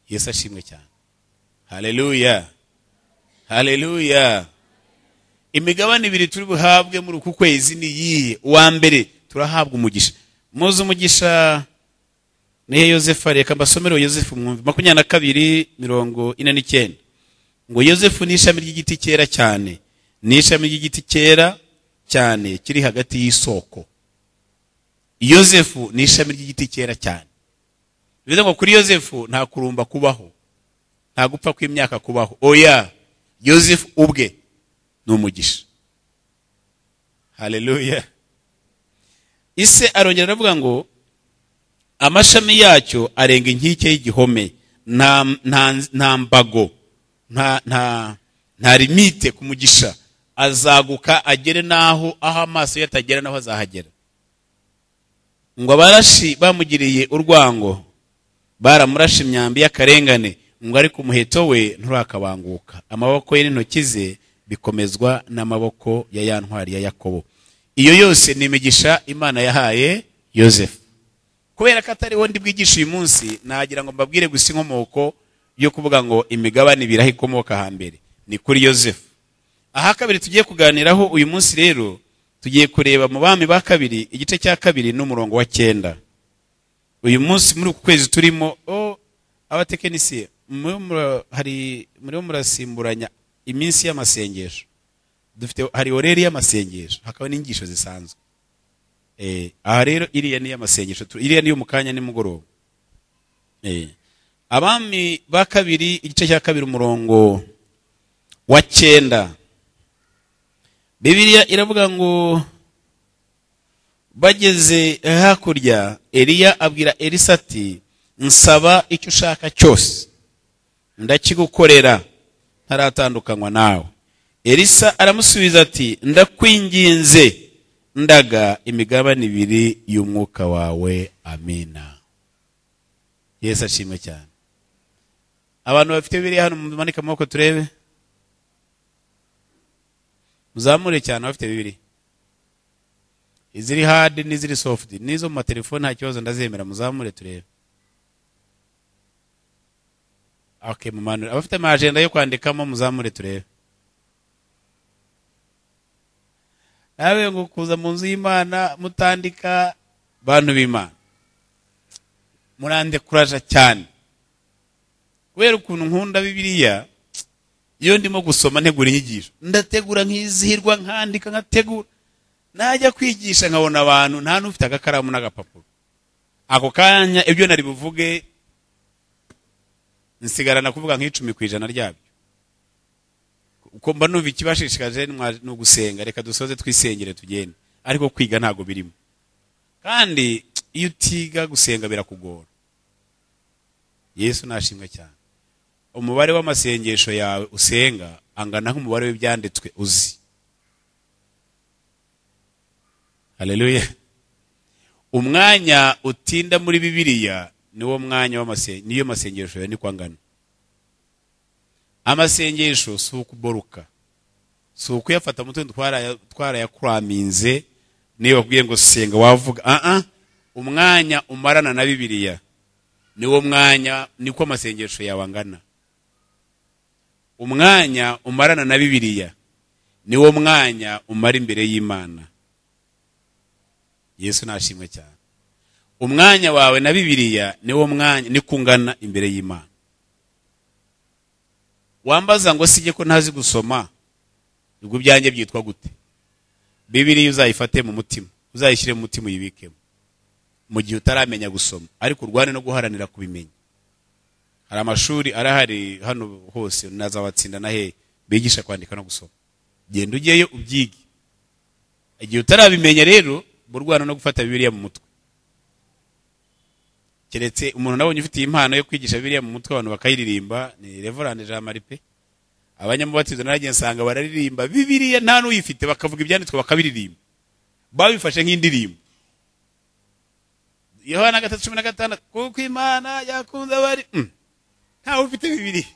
Yesu ashimwe cyane. Haleluya, haleluya. Imigabane ibiri turi buhabwe muri uku kwezi ni iyihe? Uwa mbere turahabwa umugisha. Muzi umugisha nihe Yosefu? Reka mbasomere Yosefu mwumve. 22:49 ngo Yosefu ni ishami ry'igiti cyera cyane, ni ishami ry'igiti cyera cyane kiri hagati y'isoko. Yosefu ni ishami ry'igiti cyera cyane. Bivuze ngo kuri Yosefu nta kurumba kubaho, nta gupfa kw'imyaka kubaho. Oya, Yosefu ubwe ni umugisha. Haleluya. Ise arongera aravuga ngo amashami yacyo arenga inkike y'igihome, nta mbago, nta limite ku mugisha, azaguka agere naho aho amaso ye atagera naho azahagera. Ngo abarashi bamugiriye urwango, baramurashe imyambi y'akarengane, ngo ariko umuheto we nturakabanguka, amaboko ye n'intoki ze bikomezwa n'amaboko ya ya ntwari ya Yakobo. Iyo yose ni imigisha Imana yahaye Yosefu. Kubera ko atariho ndi bwigisha uyu munsi, nagira ngo mbabwire gusa inkomoko yo kuvuga ngo imigabane ibiri aho ikomoka hambere ni kuri Yosefu. Aha kabiri tugiye kuganiraho uyu munsi rero, tugiye kureba mu Bami ba kabiri igice cya 2 n'umurongo wa 9. Uyu munsi muri uku kwezi turimo, abatekinisiye hari muri murasimburanya iminsi y'amasengesho. Dufite hari oreri y'amasengesho, hakaba n'inyigisho zisanzwe. Aha rero iriya ni y'amasengesho, iriya ni yo mukanya nimugoroba. Abami ba kabiri igice cya 2 umurongo wa 9. Bibiliya iravuga ngo bageze hakurya, Eliya abwira Elisa ati nsaba icyo ushaka cyose ndakigukorera ntaratandukanywa nawe. Elisa aramusubiza ati ndakwinginze ndaga imigabane ibiri y'umwuka wawe. Amina. Yesu ashimwe cyane. Abantu bafite Bibiliya hano mumanike amaboko turebe. Muzamure cyane abafite Bibiliya. Iziri hard n'iziri soft, nizo mu matelefone nta kibazo ndazemera, muzamure turebe. Okay, mumanure. Abafite ama agenda yo kwandikamo muzamure turebe. Nawe ngo kuza mu nzu y'Imana mutandika, bantu b'Imana murande kuraja cyane. Kubera ukuntu nkunda Bibiliya, iyo ndimo gusoma ntegura inyigisho, ndategura nkizihirwa, nkandika, nkategura. Najya kwigisha nkabona abantu nta n'ufite agakaramu n'agapapuro. Ako kanya ibyo nari buvuge nsigarana kuvuga nk'10% ryabyo. Uko mba numva ikibashishikaje ni ugusenga, reka dusoze twisengere tugende. Ariko kwiga ntago birimo. Kandi iyo utiga gusenga birakugora. Yesu nashimwe cyane. Umubare w'amasengesho yawe usenga angana nk'umubare w'ibyanditswe uzi. Haleluya. Umwanya utinda muri Bibiliya niwo mwanya w'amasengesho, niyo masengesho yawe niko angana. Amasengesho si ukuboruka, si ukuyafata mutwe twarayakraminze. Niba bakubwiye ngo senga wavuga umwanya umarana na Bibiliya niwo mwanya niko amasengesho yawe angana. Umwanya umarana na Bibiliya niwo mwanya umara imbere y'Imana. Yesu nashimwe cyane. Umwanya wawe na Bibiliya niwo mwanya nikungana imbere y'Imana. Wambaza ngo sije ko ntazi gusoma, ubwo byanjye byitwa gute? Bibiliya uzayifate mu mutima, uzayishyire mu mutima uyibikemo mu gihe utaramenya gusoma, ariko urwane no guharanira kubimenya. Hari amashuri arahari hano hose nazabatsinda na he bigisha kwandika no gusoma. Genda ujyeyo ubyige. Igihe utarabimenya rero, burwana no gufata Bibiliya mu mutwe. Keretse umuntu nabonye ufite impano yo kwigisha Bibiliya mu mutwe abantu bakayiririmba, ni Reverend Jean Marie pe. Abanyamubatizo naragiye nsanga bararirimba Bibiliya nta n'uyifite, bakavuga ibyanditswe bakabiririmba, babifashe nk'indirimbo. Yohana 3:16, kuko Imana yakunze abari ntawe ufite Bibiliya.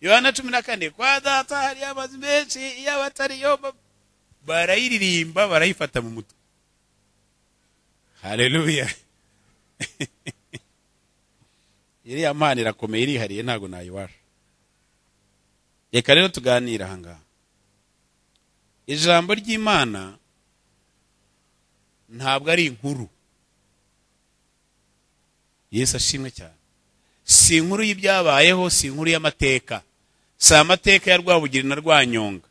Yohana 14, kwa data hari amazu menshi iyo abatariyo, barayiririmba barayifata mu mutwe. Haleluya. Iriya mpano irakomeye, irihariye, ntago nayiwasha. Reka rero tuganira aha ngaha. Ijambo ry'Imana ntabwo ari inkuru. Yesu ashimwe cyane. Si inkuru y'ibyabayeho, si inkuru y'amateka. Si amateka ya Rwabugiri na Rwanyonga.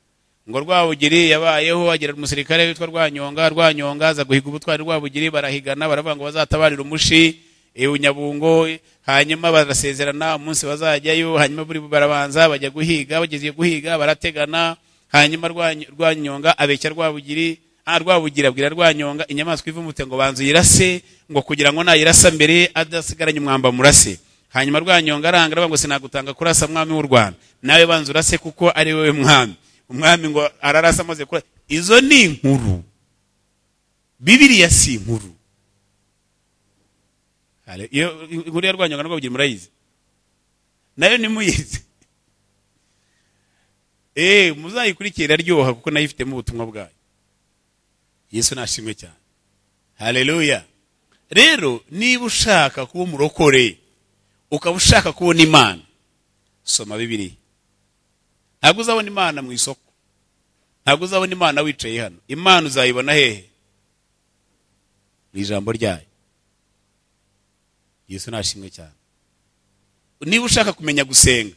Ngo Rwabugiri yabayeho agira umusirikare witwa Rwanyonga, Rwanyonga aza guhiga ubutwari Rwabugiri, barahigana baravuga ngo bazatabarira umushi Nyabungo, hanyuma barasezerana umunsi bazajyayo, hanyuma buri barabanza bajya guhiga, bageze guhiga barategana, hanyuma Rwanyonga abeshya Rwabugiri, Rwabugiri abwira Rwanyonga inyamaswa ivumutse ngo banzu yirase, ngo kugira ngo nayirasa mbere adasigaranye umwamba murase. Hanyuma Rwanyonga aranga aravuga ngo sinagutanga kurasa mwami w'u Rwanda, nawe banzu urase kuko ari wewe mwami. Umwami ngo ararasa amaze kura. Izo ni inkuru. Bibiliya si inkuru. Iyo inkuru ya Rwanyonga na Rwabugiri murayizi, nayo nimuyizi. Muzayikurikira iraryoha kuko nayo ifitemo ubutumwa bwayo. Yesu nashimwe cyane. Haleluya. Rero niba ushaka kuba umurokore, ukaba ushaka kubona Imana, soma Bibiliya. Ntabwo uzabona Imana mu isoko, ntabwo uzabona Imana wicaye hano. Imana uzayibona hehe? Mu ijambo ryayo. Yesu nashimwe cyane. Niba ushaka kumenya gusenga,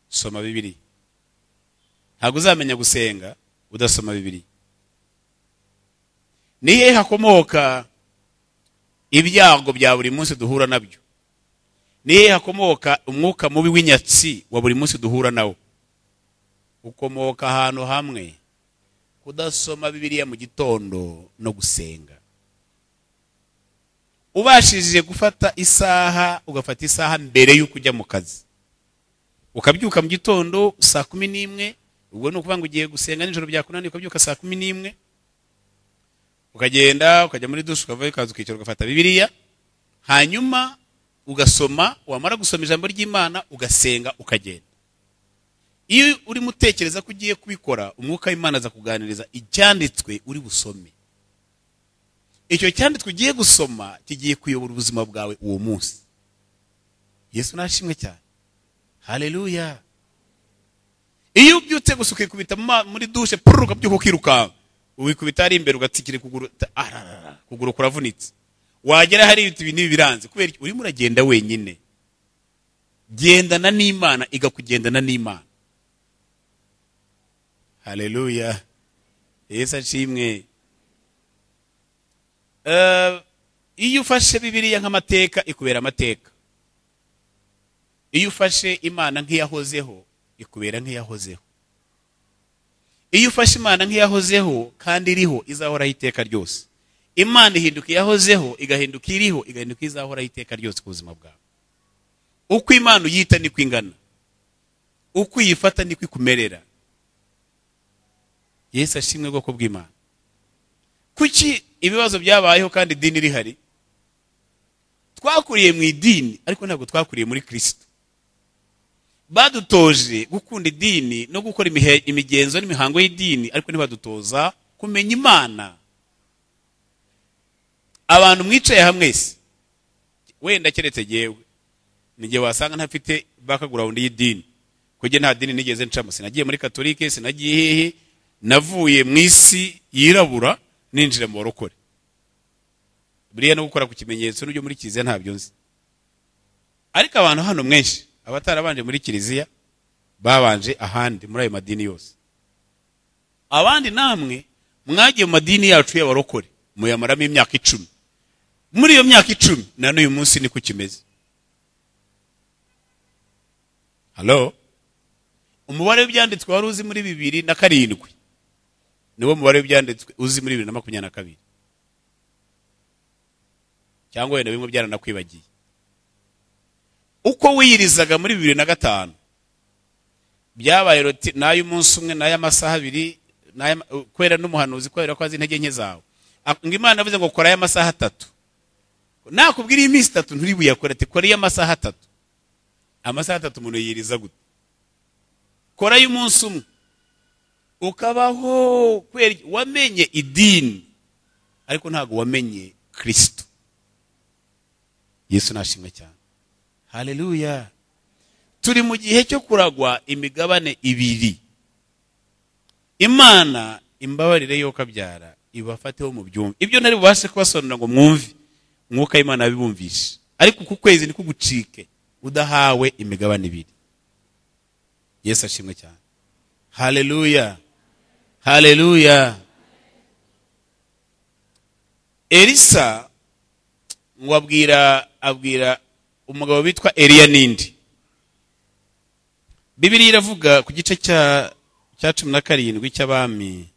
soma Bibiliya. Ntabwo uzamenya gusenga udasoma Bibiliya. Ni hehe hakomoka ibyago bya buri munsi duhura nabyo? Ni hehe hakomoka umwuka mubi w'inyatsi wa buri munsi duhura nawo? Ukomoka ahantu hamwe: kudasoma Bibiliya mu gitondo no gusenga. Ubashije gufata isaha, ugafata isaha mbere y'uko ujya mu kazi, ukabyuka mu gitondo saa 11, ubwo ni ukuvuga ngo ugiye gusenga nijoro byakunaniye, ukabyuka saa 11, ukagenda ukajya muri dushe, ukavayo ukaza ukicara ugafata Bibiliya, hanyuma ugasoma, wamara gusoma ijambo ry'Imana ugasenga ukagenda. Iyo urimo utekereza ko ugiye kubikora, umwuka w'Imana aza kuganiriza icyanditswe uri busome. Icyo cyanditswe ugiye gusoma kigiye kuyobora ubuzima bwawe uwo munsi. Yesu nashimwe cyane. Haleluya. Iyo ubyutse gusa ukikubita muri dushe, purr, ukabyuka ukirukanka, wikubita ari imbere ugatsikira ukuguru, ararara, ukuguru kuravunitse. Wagera hari ibintu n'ibi biranze, kubera urimo uragenda wenyine. Gendana n'Imana igakugendana n'Imana. Haleluya. Yesu ashimwe. Iyo ufashe Bibiliya nk'amateka, ikubera amateka. Iyo ufashe Imana nk'iyahozeho, ikubera nk'iyahozeho. Iyo ufashe Imana nk'iyahozeho kandi iriho, izahoraho iteka ryose. Imana ihinduka iyahozeho, igahinduka iriho, igahinduka izahoraho iteka ryose ku buzima bwawe. Uko Imana uyita niko ingana, uko uyifata niko ikumerera. Yesu ashimwe bwoko bw'Imana. Kuki ibibazo byabayeho kandi idini rihari? Twakuriye mu idini, ariko ntabwo twakuriye muri Kristo. Badutoje gukunda idini no gukora imigenzo n'imihango y'idini, ariko ntibadutoza kumenya Imana. Abantu mwicaye hamwe se, wenda keretse jewe, nige wasanga ntafite background y'idini, kuko nta dini nigeze ncamo. Sinagiye muri Katolike, sinagiye hehe, navuye mu isi yirabura ninjira mu barokore. Buriya no gukora ku kimenyetso n'ibyo muri kiliziya ntabyo nzi. Ariko abantu hano mwenshi abatarabanje muri kiliziya babanje ahandi muri ayo madini yose. Abandi namwe mwagiye mu madini yacu y'abarokore muyamaramo imyaka 10. Muri iyo myaka 10 na n'uyu munsi niko kimeze. Hello? Umubare w'ibyanditswe wari uzi muri 2007 niwo mubare w'ibyanditswe uzi muri 2022, cyangwa wenda bimwe byaranakwibagiye. Uko wiyirizaga muri 2005 byabaye roti n'ay'umunsi umwe n'ay'amasaha abiri, kubera n'umuhanuzi, kubera ko azi intege nke zawe. Ngo Imana yavuze ngo kora ay'amasaha 3, nakubwira iminsi 3 nturi buyakore, ati kora ay'amasaha 3. Amasaha 3 umuntu yiyiriza gute? Kora ay'umunsi umwe ukabaho, kubera wamenye idini ariko ntabwo wamenye Kristo. Yesu nashimwe cyane. Haleluya. Turi mu gihe cyo kuragwa imigabane ibiri. Imana imbabarire yo kabyara ibafateho mu byumve. Ibyo nari bubashe kubasobanurira ngo mwumve, umwuka w'Imana abibumvishe. Ariko ku kwezi ni kugucike udahawe imigabane ibiri. Yesu ashimwe cyane. Haleluya. Haleluya. Elisa ngo abwira umugabo witwa Eliya nindi. Bibiliya iravuga ku gice cya 17 cy'abami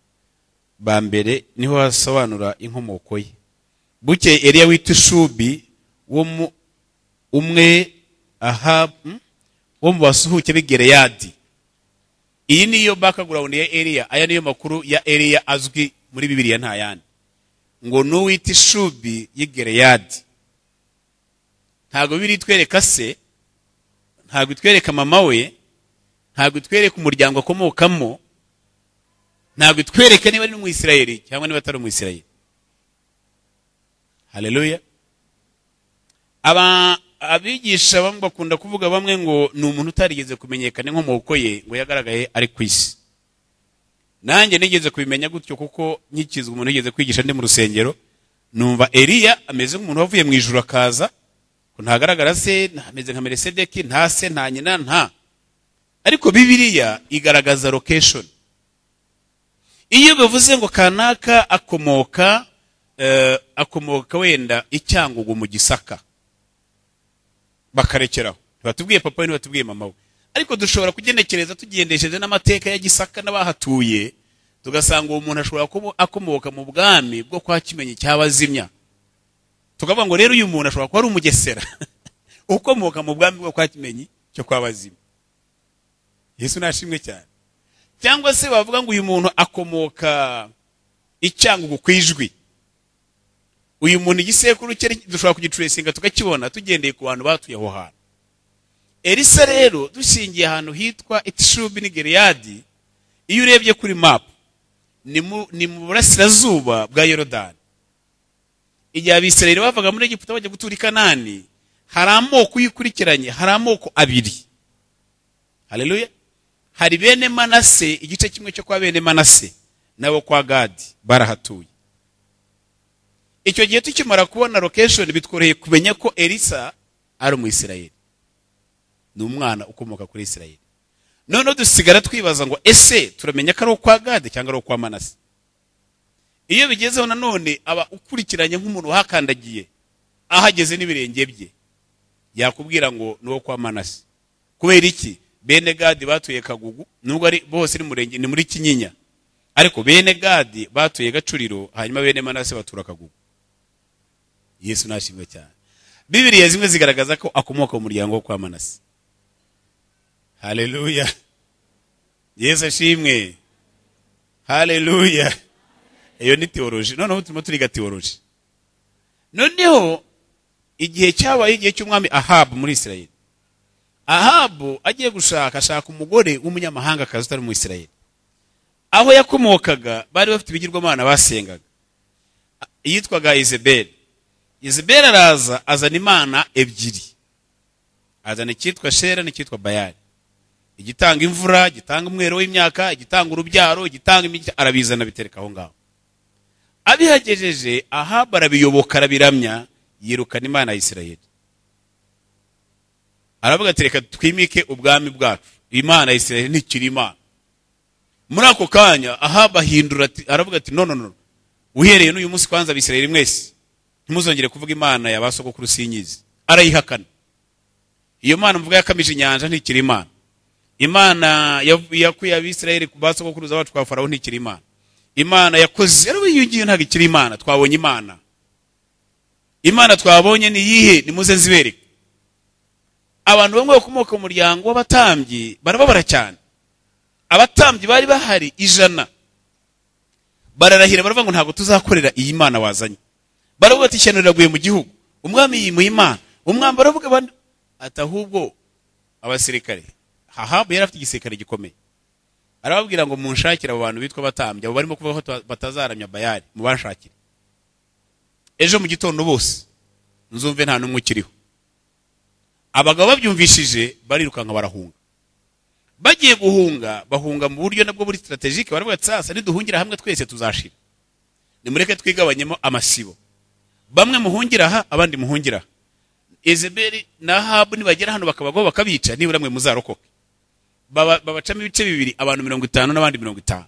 ba mbere, niho hasobanura inkomoko ye. Bukeye Eliya w'Itishubi wo mu umwe Ahabu wo mu basuhuke b'i Gileyadi. Iyi niyo background ya Eliya, aya niyo makuru ya Eliya azwi muri Bibiliya nta yandi. Ngo n'uw'Itishubi y'i Gileyadi. Ntabwo biri twereka se, ntabwo itwereka mama we, ntabwo itwereka umuryango akomokamo, ntabwo itwereka niba ari umwisirayeli cyangwa niba atari umwisirayeli. Haleluya. Abigisha bamwe bakunda kuvuga bamwe ngo ni umuntu utarigeze kumenyekana inkomoko ye, ngo yagaragaye ari ku isi. Nanjye nigeze kubimenya gutyo, kuko nkikizwa umuntu yigeze kwigisha ndi mu rusengero, numva Eliya ameze nk'umuntu wavuye mu ijuru akaza, ko ntagaragara se, ameze nka Melisedeki, nta se, nta nyina, nta. Ariko Bibiliya igaragaza location. Iyo bavuze ngo kanaka akomoka wenda Icyangugu mu Gisaka, bakarekeraho, ntibatubwiye papa we, ntibatubwiye mama we. Ariko dushobora kugenekereza tugendesheje n'amateka ya Gisaka n'abahatuye, tugasanga uwo muntu ashobora kuba akomoka mu bwami bwo kwa Kimenyi cy'Abazimya. Tukavuga ngo rero uyu muntu ashobora kuba ari umugesera ukomoka mu bwami bwo kwa Kimenyi cyo kwa Bazimya. Yesu nashimwe cyane. Cyangwa se bavuga ngo uyu muntu akomoka Icyangugu kwijwi. Uyu muntu igisekuru cye dushobora kugitracinga tukakibona tugendeye ku bantu batuye aho hantu. Elisa rero dushingiye ahantu hitwa Itishubi ni Gileyadi, iyo urebye kuri map ni mu burasirazuba bwa Yorodani. Igihe Abisirayeli bavaga muri Egiputa bajya gutura i Kanani, hari amoko yikurikiranye, hari amoko abiri. Haleluya. Hari bene Manase, igice kimwe cyo kwa bene Manase nabo kwa Gadi barahatuye. Icyo gihe tukimara kubona location bitworoheye kumenya ko Elisa ari umwisirayeli, ni umwana ukomoka kuri Isirayeli. None dusigara twibaza ngo ese turamenya ko ari ukwa Gadi cyangwa ari ukwa Manase? Iyo bigezeho nanone aba ukurikiranye nk'umuntu wahakandagiye, ahageze n'ibirenge bye, yakubwira ngo ni uwo kwa Manase. Kubera iki? Bene Gadi batuye Kagugu, nubwo ari bose ni murenge ni muri Kinyinya, ariko bene Gadi batuye Gacuriro, hanyuma bene Manase batura Kagugu. Yesu nashimwe cyane. Bibiliya zimwe zigaragaza ko akomoka mu muryango wo kwa Manase. Haleluya. Yesu ashimwe. Haleluya. Iyo ni theology. Noneho turimo turiga theology. Noneho igihe cyabaye igihe cy'umwami Ahabu muri Isirayeli. Ahabu agiye gushaka ashaka umugore w'umunyamahanga akazi utari mu Isirayeli. Aho yakomokaga bari bafite ibigirwamana basengaga, yitwaga Izebeli. Izebeli araza azana imana ebyiri, azana icyitwa Shera n'icyitwa Bayali, igitanga imvura, igitanga umwero w'imyaka, igitanga urubyaro, igitanga imigisha, arabizana bitereka aho ngaho. Abihagejeje Ahabu arabiyoboka, arabiramya, yirukana imana ya Isirayeli. Aravuga ati reka twimike ubwami bwacu, imana ya Isirayeli ntikiri imana. Muri ako kanya Ahabu ahindura, aravuga ati no no no, uhereye n'uyu munsi kwanza Abisirayeli mwese ntimuzongere kuvuga imana ya basogokuru sinyizi. Arayihakana. Iyo mana mvuga yakamije inyanja ntikiri imana. Imana yakuye Abisirayeli ku basogokuruza bacu kwa Farawo ntikiri Imana. Imana yakoze rero iyo ngiyo ntabwo ikiri Imana. Twabonye Imana. Imana twabonye ni iyihe? Nimuze nzibereke. Abantu bamwe bakomoka mu muryango w'abatambyi barababara cyane. Abatambyi bari bahari 100 bararahira baravuga ngo ntabwo tuzakorera iyi Mana wazanye. Baravuga ati ishyano riraguye mu gihugu, umwami yimuye Imana. Umwami baravuga ati ahubwo abasirikare, Ahabu yari afite igisirikare gikomeye, arababwira ngo munshakire abo bantu bitwa abatambyi, abo barimo kuvuga ko batazaramya Bayali, mubanshakire ejo mu gitondo bose nzumve nta n'umwe ukiriho. Abagabo babyumvishije barirukanka barahunga. Bagiye guhunga bahunga mu buryo nabwo buri strategique, baravuga ati sasa niduhungira hamwe twese tuzashira, nimureke twigabanyemo amasibo, bamwe muhungira aha abandi muhungira aha. Ezebeli na Ahabu nibagera hano bakabagwa bakabica, nibura mwe muzarokoke. Babacamo ibice bibiri, abantu 50 n'abandi 50.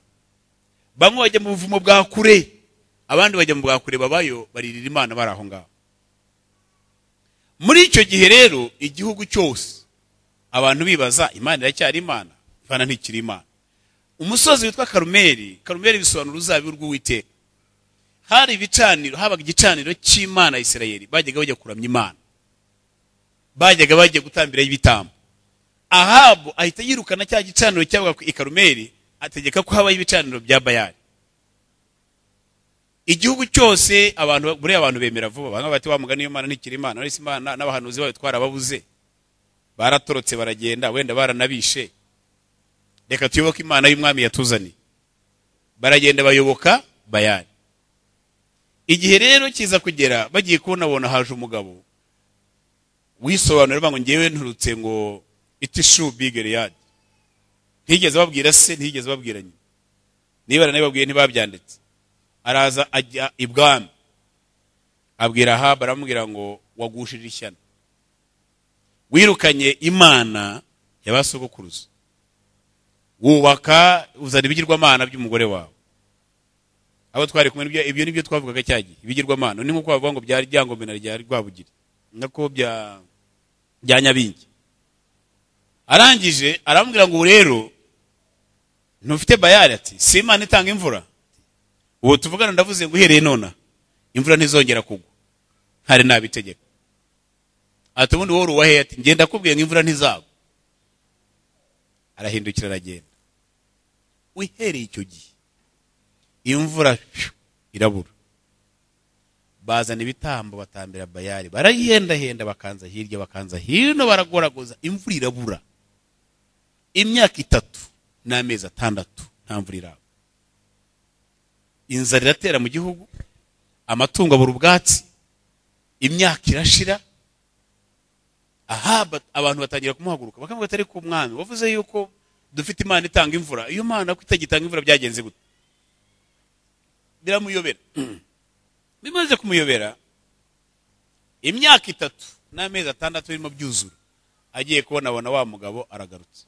Bamwe bajya mu buvumo bwa kure, abandi bajya mu bwa kure, babayo baririra Imana bari aho ngaho. Muri icyo gihe rero igihugu cyose abantu bibaza Imana iracyari Imana, Imana ntikiri Imana. Umusozi witwa Karumeli, Karumeli bisobanura uruzabibu rw'Uwiteka. Hari ibicaniro, habaga igicaniro cy'Imana ya Isirayeli, bajyaga bajya kuramya Imana, bajyaga bajya gutambira ibitambo. Ahabu ahita yirukana cya gicaniro cyabaga i Karumeli, ategeka ko habaho ibicaniro bya Bayali. Igihugu cyose abantu buri abantu bemera vuba, bamwe bati wa mugani Imana ntikiri Imana, ariko Imana n'abahanuzi bayo twarababuze, baratorotse baragenda, wenda baranabishe, reka tuyoboke Imana y'umwami yatuzaniye. Baragenda bayoboka Bayali. Igihe rero kiza kugera, bagiye kubona haje umugabo wisobanura ngo ngewe nturutse ngo itishu Gileadi. Ntigeze babwira se, ntigeze babwira nyina, niba baranababwiye ntibabyanditse. Araza ajya ibwami abwira Ahabu, aramubwira ngo wagushije ishyano, wirukanye Imana y'abasogokuruza, wubaka uzana ibigirwamana by'umugore wawe. Abo twari kumwe ibyo nibyo twavugaga cyagiye ibigirwamana, ni nkuko bavuga ngo byari Ryangombe na rya Rwabugiri, nako bya Nyabingi. Arangije aramubwira ngo rero ntufite Bayali, ati si Imana itanga imvura, ubu tuvugana ndavuze ngo uhereye nona imvura ntizongera kugwa, ntari nabitegeka. Ati ubundi wowe uruwahe? Ati ngenda kubwiye ngo imvura ntizagwa. Arahindukira aragenda. Uhereye icyo gihe imvura irabura. Bazana ibitambo batambira Bayali, barayihendahenda, bakanza hirya bakanza hino, baragoragoza, imvura irabura. Imyaka 3 n'amezi 6 nta mvura iragwa. Inzara iratera mu gihugu, amatungo abura ubwatsi, imyaka irashira. Aha abantu batangira kumuhaguruka bakavuga ati ariko umwami wavuze yuko dufite Imana itanga imvura, iyo Mana ko itagitanga imvura byagenze gute? Biramuyobera. Bimaze kumuyobera, imyaka 3 n'amezi 6 birimo byuzura, agiye kubona abona wa mugabo aragarutse.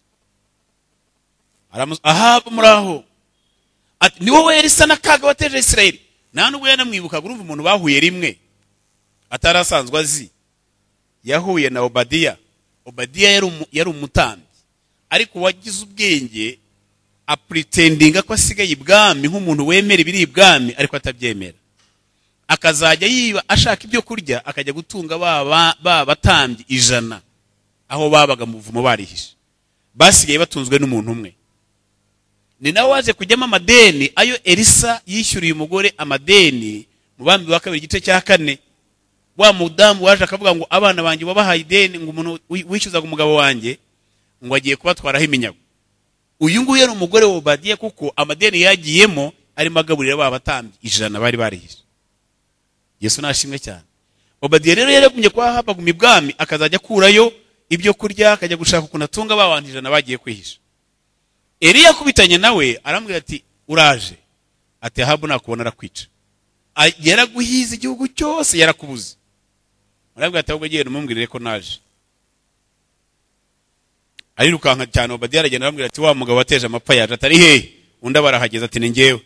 Ahabu muraho, ati ni wowe Elisa n'akaga wateje Isirayeli. Nta nubwo yanamwibukaga, urumva umuntu bahuye rimwe atarasanzwe azi. Yahuye na Obadiya. Obadiya yari umutambyi, ariko wagize ubwenge apretendinga ko asigaye ibwami nk'umuntu wemera ibiri ibwami ariko atabyemera. Akazajya yiba ashaka ibyo kurya, akajya gutunga ba batambyi 100 aho babaga mu buvumo barihishe. Basigaye batunzwe n'umuntu umwe. Ni nawe waje kujyamo amadeni ayo Elisa yishyuriye umugore amadeni mu Bami wa kabiri igice cya 4. Wa mudamu waje akavuga ngo abana banjye wabahaye ideni, ngo umuntu wishyuzaga umugabo wanjye ngo agiye kubatwaraho iminyago. Uyu nguyu yari umugore wa Obadiya, kuko amadeni yagiyemo arimo agaburira ba batambyi 100 bari barihishe. Yesu nashimwe cyane. Obadiya rero yaragumye kwa Ahabu aguma ibwami, akazajya akurayo ibyo kurya, akajya gushaka ukuntu atunga ba bantu 100 bagiye kwihisha. Eliya akubitanye nawe aramubwira ati uraje, ati Ahabu nakubona arakwica, yaraguhize igihugu cyose yarakubuze. Arabwira ati ahubwo genda umubwirire ko naje. Arirukanka cyane Obadiya aragenda aramubwira ati wa mugabo wateje amapfa yaje atari hehe? Undi barahageze ati ni njyewe.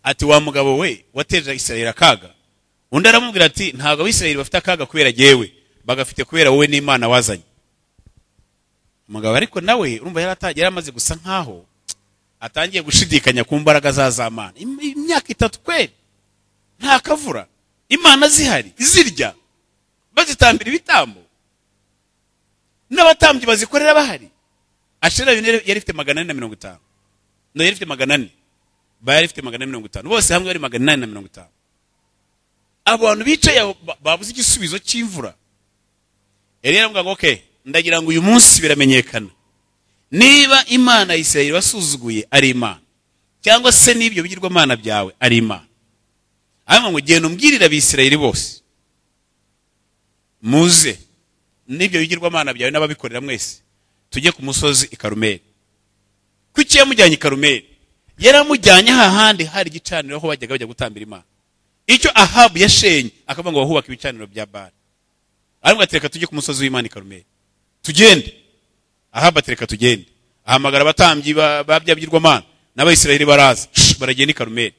Ati wa mugabo we wateje Isirayeli akaga. Undi aramubwira ati ntabwo Abisirayeli bafite akaga kubera jyewe, bagafite kubera wowe n'Imana wazanye. Umugabo ariko nawe urumva yari amaze gusa nkaho atangiye gushidikanya ku mbaraga za zamana. Imyaka 3 kweli nta kavura, Imana zihari izirya, bazitambira ibitambo n'abatambyi bazikorera bahari. Ashera yari ifite 450, no yari ifite 400, Bayali ifite 450, bose hamwe bari 850. Abantu bicaye babuze igisubizo cy'imvura. Eliya aravuga ngo okay, ndagira ngo uyu munsi biramenyekana niba Imana ya Isirayeli wasuzuguye ari Imana, cyangwa se n'ibyo bigirwamana byawe ari Imana. Ariko ngo genda umbwirira Abisirayeli bose muze n'ibyo bigirwamana byawe n'ababikorera mwese, tujye ku musozi i Karumeli. Kuki yamujyanye i Karumeli? Yaramujyanye hahandi hari igicaniro aho bajyaga bajya gutambira Imana. Icyo Ahabu yashenye akavuga ngo bahubaka ibicaniro bya Baali. Ariko atereka tujye ku musozi w'Imana i Karumeli, tugende. Ahabu atereka tugende, ahamagara abatambyi ba bya bigirwamana n'Abayisiraheli baraza, baragenda i Karumeli.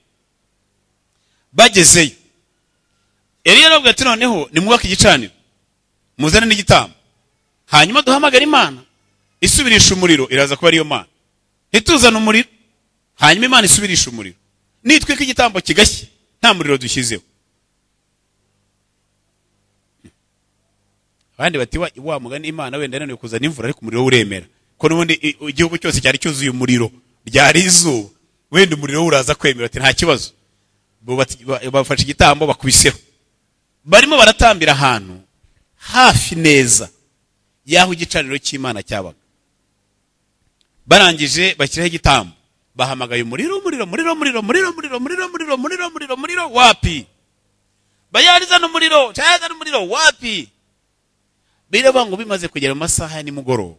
Bagezeyo Eliya aravuga ati noneho nimwubake igicaniro, muzane n'igitambo, hanyuma duhamagare Imana isubirisha umuriro, iraza kuba ariyo Mana. Ntituzane umuriro, hanyuma Imana isubirisha umuriro, nitwika igitambo kigashye nta muriro dushyizeho. Abandi bati wa mugani Imana wenda yananiwe kuzana imvura ariko umuriro uremera, ko n'ubundi igihugu cyose cyari cyuzuye umuriro, ryari izuba, wenda umuriro uraza kwemera, ati nta kibazo. Bafashe igitambo bakubiseho, barimo baratambira ahantu hafi neza y'aho igicaniro cy'Imana cyabaga. Barangije bashyiraho igitambo, bahamagaye umuriro, umuriro, umuriro, umuriro, umuriro, umuriro, umuriro, umuriro, umuriro, umuriro, umuriro, wapi? Bayarizana umuriro, cyazana umuriro, wapi? Biraba ngo bimaze kugera mu masaha ya nimugoroba,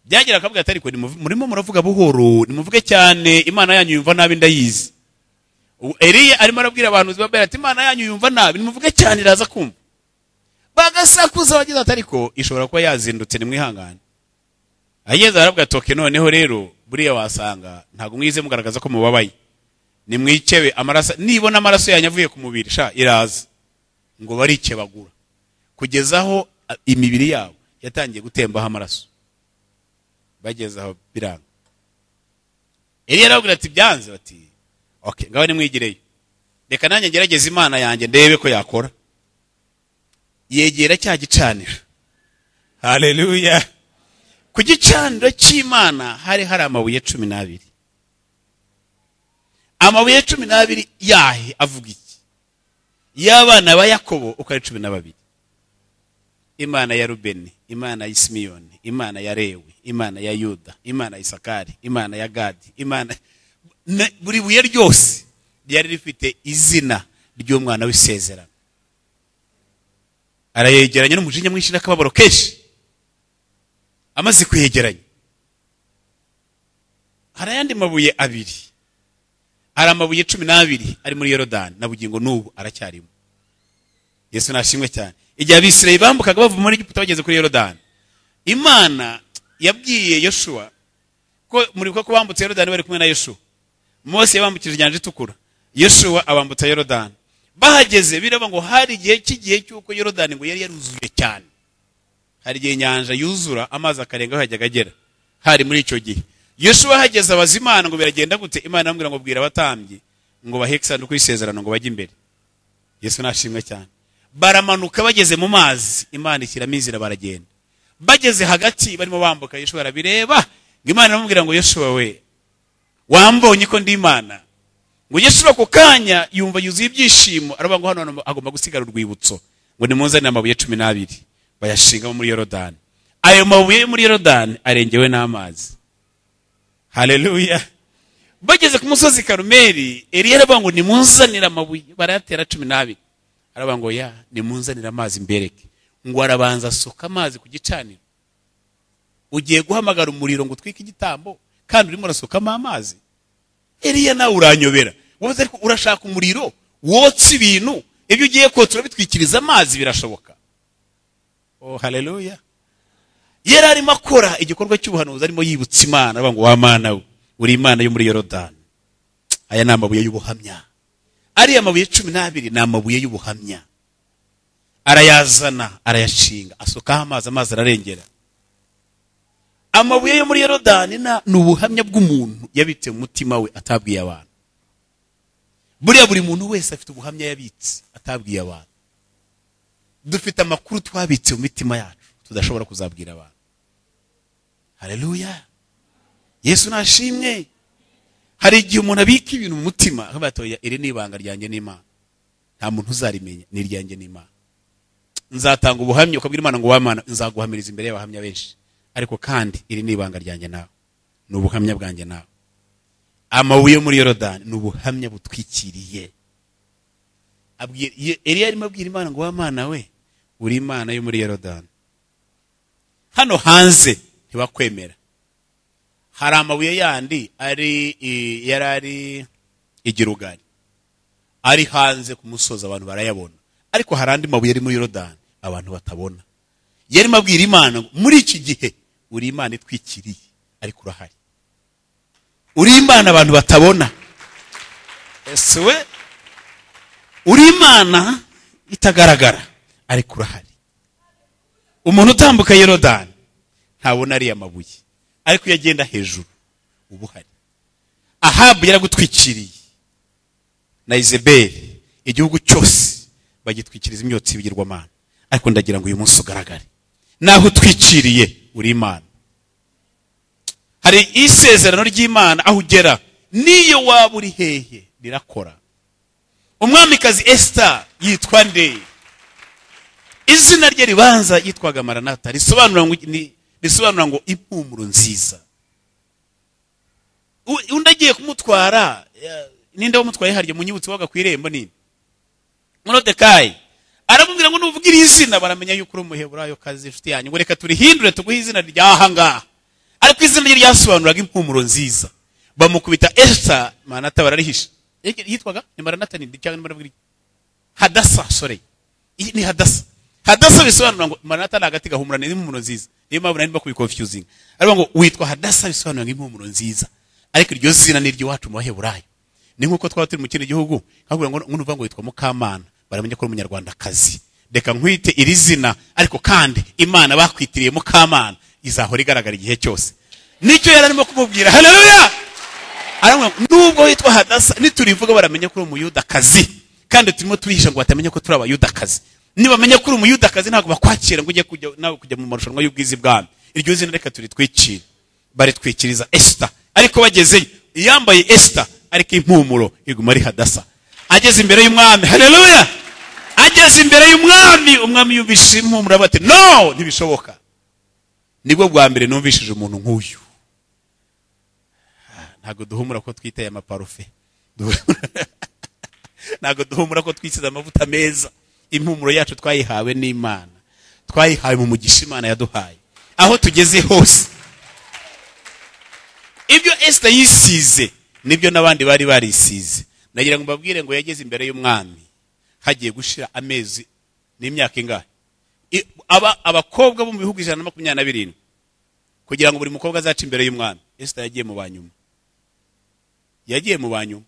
byagira akavuga ati ariko murimo muravuga buhoro, nimuvuge cyane, Imana yanyu yumva nabi ndayizi. Eliya arimo arabwira abantu babera ati Imana yanyu yumva nabi, nimuvuge cyane iraza kumva. Bagasakuza bagize ati ariko ishobora kuba yazindutse, nimwihangane. Ageze arabwa toke, noneho rero buriya wasanga ntago mwize mugaragaza ko mubabaye, nimwikebe amaraso, nibona amaraso yanyu avuye ku mubiri sha iraza. Ngo barikebagura kugeza aho imibiri yabo yatangiye gutembaho amaraso. Bageze aho biranga. Eliya arababwira ati byanze, bati okay, ngaho nimwigireyo, reka nanjye ngerageze Imana yanjye ndebe ko yakora. Yegera cya gicaniro. Haleluya. Ku gicaniro cy'Imana hari amabuye 12. Amabuye 12 yahe avuga iki? Y'abana ba Yakobo uko ari 12. Imana ya Rubeni, Imana ya Simiyoni, Imana ya Lewi, Imana ya Yuda, Imana ya Isakari, Imana ya Gadi, Imana buri buye ryose ryari rifite izina ry'umwana w'isezerano. Arayegeranya n'umujinya mwinshi n'akababaro kenshi. Amaze kuyegeranya, hari ayandi mabuye abiri, hari amabuye 12 ari muri Yorodani na bugingo n'ubu aracyarimo. Yesu nashimwe cyane. Igihe Abisirayeli bambukaga bava muri Egiputa bageze kuri Yorodani, Imana yabwiye Yoshuwa ko muribuka ko bambutse Yorodani bari kumwe na Yoshuwa. Mose yabambukije inyanja itukura, Yoshuwa abambutsa Yorodani. Bahageze biraba ngo hari igihe cy'igihe cy'uko Yorodani ngo yari yaruzuye cyane. Hari igihe inyanja yuzura amazi akarenga aho yajyaga agera. Hari muri icyo gihe Yoshuwa ahageze abaza Imana ngo biragenda gute? Imana aramubwira ngo bwira abatambyi ngo baheke isanduku y'isezerano ngo bajye imbere. Yesu nashimwe cyane. Baramanuka bageze mu mazi, Imana ishyiramo inzira baragenda. Bageze hagati barimo bambuka, Yoshuwa arabireba, ngo Imana iramubwira ngo Yoshuwa we, wambonye ko ndi Imana. Ngo Yoshuwa ako kanya yumva yuzuye ibyishimo, aravuga ngo hano agomba gusigara urwibutso, ngo nimuzanire amabuye 12 bayashingamo muri Yorodani. Ayo mabuye muri Yorodani arengewe n'amazi. Haleluya. Bageze ku musozi Karumeli, Eliya aravuga ngo nimunzanire amabuye, barayatera 12. Aravuga ngo ya, nimunzanire amazi mbereke. Ngo arabanza asuka amazi ku gicaniro. Ugiye guhamagara umuriro ngo utwike igitambo kandi urimo urasukamo amazi? Eliya nawe uranyobera. Wowe ariko urashaka umuriro wotsa ibintu, ibyo ugiye kotsa urabitwikiriza amazi, birashoboka? Oh haleluya. Yari arimo akora igikorwa cy'ubuhanuzi, arimo yibutsa Imana, avuga ngo wa Mana we, uri Imana yo muri Yorodani. Aya ni amabuye y'ubuhamya. Ariya mabuye 12 ni amabuye y'ubuhamya. Arayazana, arayashinga, asukaho amazi, amazi ararengera. Amabuye yo muri Yorodani ni ubuhamya bw'umuntu yabitse mu mutima we atabwiye abantu. Buriya buri muntu wese afite ubuhamya yabitse atabwiye abantu. Dufite amakuru twabitse mu mitima yacu tudashobora kuzabwira abantu. Haleluya, Yesu nashimwe. Hari igihe umuntu abika ibintu mu mutima akavuga ati oya, iri ni ibanga ryanjye n'Imana, nta muntu uzarimenya, ni iryanjye n'Imana. Nzatanga ubuhamya, ukabwira Imana ngo wa Mana nzaguhamiriza imbere y'abahamya benshi, ariko kandi iri ni ibanga ryanjye nawe, ni ubuhamya bwanjye nawe. Amabuye yo muri Yorodani ni ubuhamya butwikiriye. Eliya arimo abwira Imana ngo wa Mana we, uri Imana yo muri Yorodani. Hano hanze ntibakwemera. Hari amabuye yandi ari yari ari igirugari ari hanze ku musozi, abantu barayabona, ariko hari andi mabuye ari muri Yorodani abantu batabona. Yarimo abwira Imana ngo muri iki gihe uri Imana itwikiriye, ariko urahari, uri Imana abantu batabona. Ese we uri Imana itagaragara, ariko urahari. Umuntu utambuka Yorodani ntabona ariya mabuye, ariko iyo agenda hejuru uba uhari. Ahabu yaragutwikiriye na Izebeli, igihugu cyose bagitwikiriza imyotsi y'ibigirwamana, ariko ndagira ngo uyu munsi ugaragare naho utwikiriye uri Imana. Hari isezerano ry'Imana aho ugera niyo waba uri hehe rirakora. Umwamikazi Esther yitwa nde? Izina rye ribanza yitwaga Maranatha, risobanura ngo impumuro nziza. Undi agiye kumutwara, ninde wamutwaye harya munyibutsi waga ku irembo nini? Moridekayi aramubwira ngo nuvuga iri zina baramenya yuko uri umuheburayo kazi, inshuti yanyu, ngo reka turihindure tuguhe izina ryaha ngaha. Ariko izina rye ryasobanuraga impumuro nziza. Bamukubita Esther, Maranatha bararihisha. Yitwaga ni Maranatha ni cyangwa ni Hadasa, sorry, ni Hadasa. Hadasa bisobanura ngo Maranatha ni agati gahumura n'impumuro nziza. Niyo mpamvu nari ndimo kubiconfusing. Ariko ngo witwa Hadasa bisobanura ngo impumuro nziza, ariko iryo zina ni iry'iwacu mu Baheburayo. Ni nkuko twaba turi mu kindi gihugu nkabwira ngo nuvuga ngo witwa Mukamana baramenya ko uri umunyarwandakazi. Reka nkwite iri zina, ariko kandi Imana bakwitiriye Mukamana izahora igaragara igihe cyose. Nicyo yari arimo kumubwira. Haleluya! Aramubwira nubwo witwa Hadasa niturivuga baramenya ko uri umuyudakazi, kandi turimo turihisha ngo batamenya ko turi abayudakazi. Nibamenya ko uri umuyudakazi ntabwo bakwakira ngo ujye kujya nawe kujya mu marushanwa y'ubwizi bwami. Iryo zina reka turitwikire. Baritwikiriza Esther, ariko bagezeyo yambaye Esther, ariko impumuro iguma ari Hadasa. Ageze imbere y'umwami, haleluya, ageze imbere y'umwami, umwami yumvise impumuro ati no, ntibishoboka. Nibwo bwa mbere numvishije umuntu nk'uyu. Ntabwo duhumura ko twiteye amaparufe, ntabwo duhumura ko twisize amavuta meza. Impumuro yacu twayihawe n'Imana, twayihawe mu mugisha Imana yaduhaye aho tugeze hose. Ibyo Esther yisize nibyo n'abandi bari barisize. Nagira ngo mbabwire ngo yageze imbere y'umwami hagiye gushira amezi n'imyaka ingahe? Abakobwa bo mu bihugu 127 kugira ngo buri mukobwa azace imbere y'umwami. Esther yagiye mu banyuma, yagiye mu banyuma,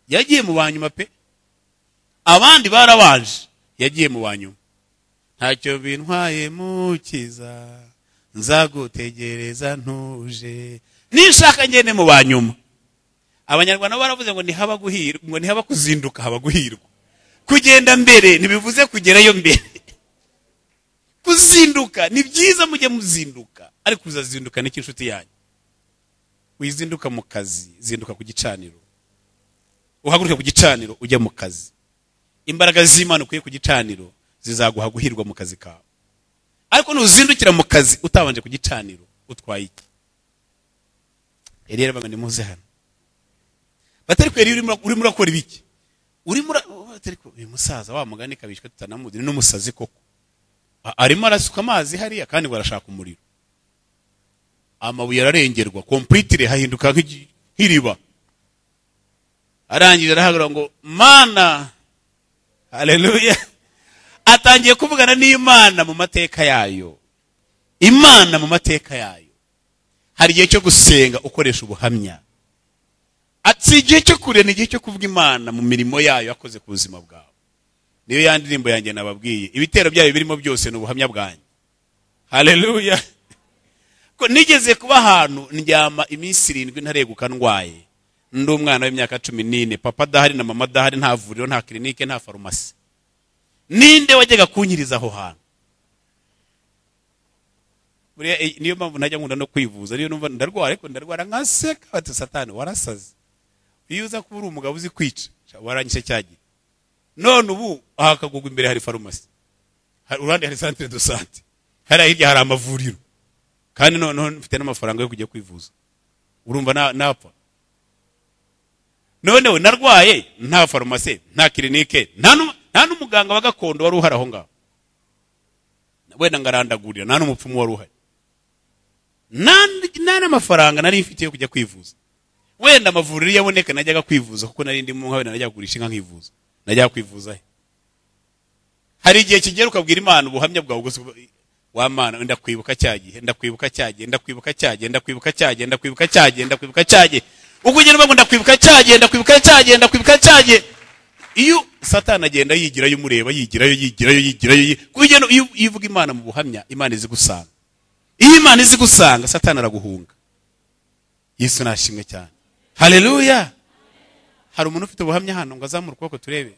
yagiye mu banyuma pe. Abandi barabanje, yagiye mu banyuma. Ntacyo bintwaye mukiza, nzagutegereza ntuje, nishaka ngende mu banyuma. Abanyarwanda baravuze ngo ntihaba guhirwa, ngo ntihaba kuzinduka, haba guhirwa. Kugenda mbere ntibivuze kugerayo mbere. Kuzinduka ni byiza, mujye muzinduka, ariko uzazinduka n'iki inshuti yanyu? Wizinduka mu kazi, zinduka ku gicaniro. Uhaguruke ku gicaniro ujya mu kazi. Imbaraga z'Imana ukuye ku gicaniro zizaguha guhirwa mu kazi kawe. Ariko nuzindukira mu kazi utabanje ku gicaniro utwaye iki? Eliya banga nimuze hano. Batari kweri urimo urakora ibiki? Urimo batari ko uyu musaza wa mugani kabishwe tutanamuzi n'umusazi koko. Arimo arasuka amazi hariya kandi ngo arashaka umuriro. Amabuye ararengerwa completely hahinduka nk'iriba. Arangije arahagarara ngo Mana, haleluya. Atangiye kuvugana n'Imana mu mateka yayo. Imana mu mateka yayo. Hari igihe cyo gusenga ukoresha ubuhamya. Ati igihe cyo kure ni igihe cyo kuvuga Imana mu mirimo yayo yakoze ku buzima bwawe. Niyo ya ndirimbo yanjye nababwiye. Ibitero byayo birimo byose ni ubuhamya bwanjye. Haleluya. Ko nigeze kuba ahantu ndyama iminsi 7 ntareguka ndwaye, ndi umwana w'imyaka 14, papa adahari na mama adahari, nta vuriro, nta kilinike, nta farumasi. Ninde wajyaga kunkiriza aho hantu? Buriya niyo mpamvu ntajya nkunda no kwivuza, niyo numva ndarwara ariko ndarwara nkaseka, bati Satani warasaze. Iyo uza kuba uri umugabo uzi kwica waranyishe cyagiye. None ubu aha Kagugu imbere hari farumasi, uruhande hari centre de santé, hari hirya hari amavuriro, kandi noneho mfite n'amafaranga yo kujya kwivuza. Urumva napfa? Noneho narwaye nta farumasi, nta kilinike, nta n'umuganga wa gakondo wari uhari aho ngaho, wenda ngarandagurira, nta n'umupfumu wari uhari, nta n'amafaranga nari mfite yo kujya kwivuza. Wenda amavuriro yaboneka najyaga kwivuza, kuko nari ndi mu nka, wenda najyaga kugurisha inka nkivuza. Najyaga kwivuza he? Hari igihe kigera ukabwira Imana ubuhamya bwawe gusa, wa Mana ndakwibuka cyagihe, ndakwibuka cyagihe, ndakwibuka cyagihe, ndakwibuka cyagihe, ndakwibuka cyagihe, ndakwibuka cyagihe. Uko ugenda uvuga ngo ndakwibuka cyagihe, ndakwibuka cyagihe, ndakwibuka cyagihe. Iyo Satani agenda yigirayo umureba, yigirayo, yigirayo, yigirayo. Kugenda iyo uvuga Imana mu buhamya, Imana izi gusanga. Iyo Imana izi gusanga, Satani araguhunga. Yesu nashimwe cyane. Haleluya. Hari umuntu ufite ubuhamya hano ngo azamure ukuboko turebe?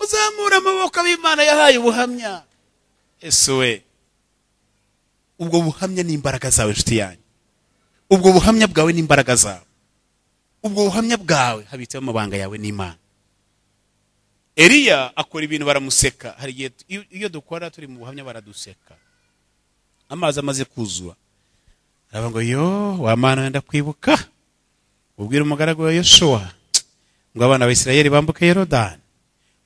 Uzamura amaboko ab'Imana yahaye ubuhamya. Yesu we. Ubwo buhamya ni imbaraga zawe nshuti yanjye. Ubwo buhamya bwawe ni imbaraga zawe. Ubwo buhamya bwawe habitseho amabanga yawe n'Imana. Eliya akora ibintu baramuseka. Hari igihe iyo dukora turi mu buhamya baraduseka. Amazi amaze kuzura, aravuga ngo yo wa Mana ndakwibuka, ubwira umugaragu wa Yoshua ngo abana ba Isirayeli bambuke Yorodani,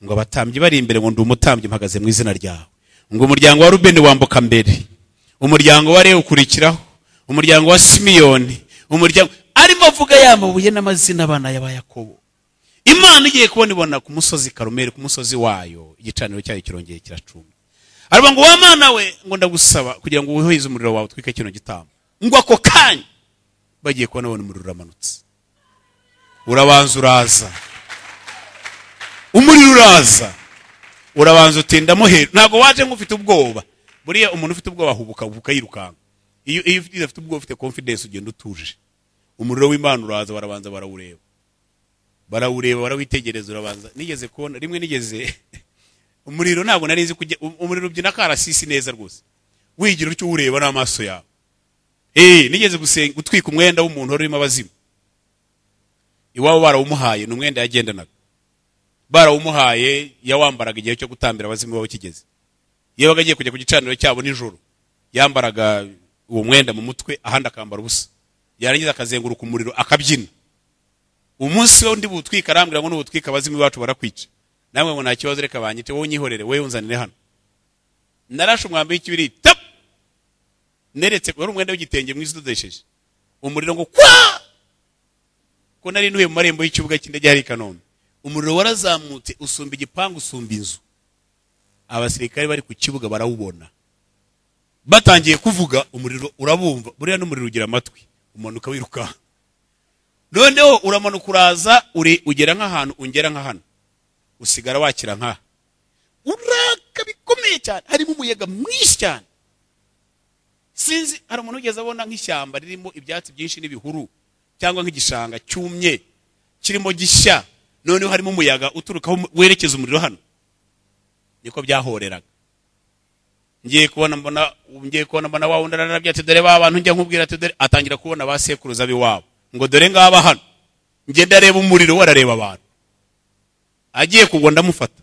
ngo abatambyi bari imbere, ngo ndi umutambyi mpagaze mu izina ryawe, ngo umuryango wa Rubeni wambuka mbere, umuryango wa Lewi ukurikiraho, umuryango wa Simiyoni, umuryango arimo avuga yamabuye n'amazina abana ya Yakobo. Imana igiye kubona ibona ku musozi Karumeli, ku musozi wayo, igicaniro cyayo kirongeye kiracumba. Aravuga ngo wa Mana we, ngo ndagusaba kugira ngo wihoze umuriro wawe utwike kino gitambo. Ngo ako kanya bagiye kubona babona umuriro uramanutse, urabanza uraza, umuriro uraza, urabanza utindamo hejuru. Ntabwo waje nk'ufite ubwoba. Buriya umuntu ufite ubwoba ahubuka ubuka yirukanka. Iyo ufite ubwoba, ufite confidence, ugenda utuje. Umuriro w'Imana uraza, barabanza barawureba, barawureba, barawitegereza, urabanza. Nigeze kubona rimwe, nigeze umuriro ntabwo nari nzi kujya umuriro ubyina karasisi neza rwose, wigira utyo ureba n'amaso yawe. Nigeze gusenga gutwika umwenda w'umuntu wari urimo abazimu iwabo, barawumuhaye, ni umwenda yagendanaga, barawumuhaye, yawambaraga igihe cyo gutambira abazimu babo kigeze. Iyo yabaga agiye kujya ku gicaniro cyabo nijoro, yambaraga uwo mwenda mu mutwe, ahandi akambara ubusa, yarangiza akazenguruka umuriro akabyina. Umunsi we ndi butwika, arambwira ngo n'ubutwika abazimu bacu barakwica. Namwe ngo nta kibazo, reka banyite, wowe unyihorere, wowe unzanire hano. Narashe umwambi w'ikibiri, tap! Neretse wari umwenda w'igitenge mwiza udodesheje. Umuriro ngo kwa! Ko nari ntuye mu marembo y'ikibuga cy'indege hari i Kanombe. Umuriro warazamutse usumba igipangu, usumba inzu. Abasirikare bari ku kibuga barawubona. Batangiye kuvuga, umuriro urabumva. Buriya n'umuriro ugira amatwi, umanuka wiruka. Noneho uramanuka uraza, uri ugera nk'ahantu, ungera nka hano, usigara wakira nkaha. Uraka bikomeye cyane, harimo umuyaga mwinshi cyane. Sinzi hari umuntu ugeze abona nk'ishyamba ririmo ibyatsi byinshi n'ibihuru, cyangwa nk'igishanga cyumye kirimo gishya, noneho harimo umuyaga uturuka werekeza umuriro hano. Niko byahoreraga. Ngiye kubona mbona wa wundi ararabye ati dore ba bantu njya nkubwira ati dore, atangira kubona ba sekuruza biwabo ngo dore ngaba hano. Nge ndareba umuriro, warareba abantu. Agiye kugwa ndamufata.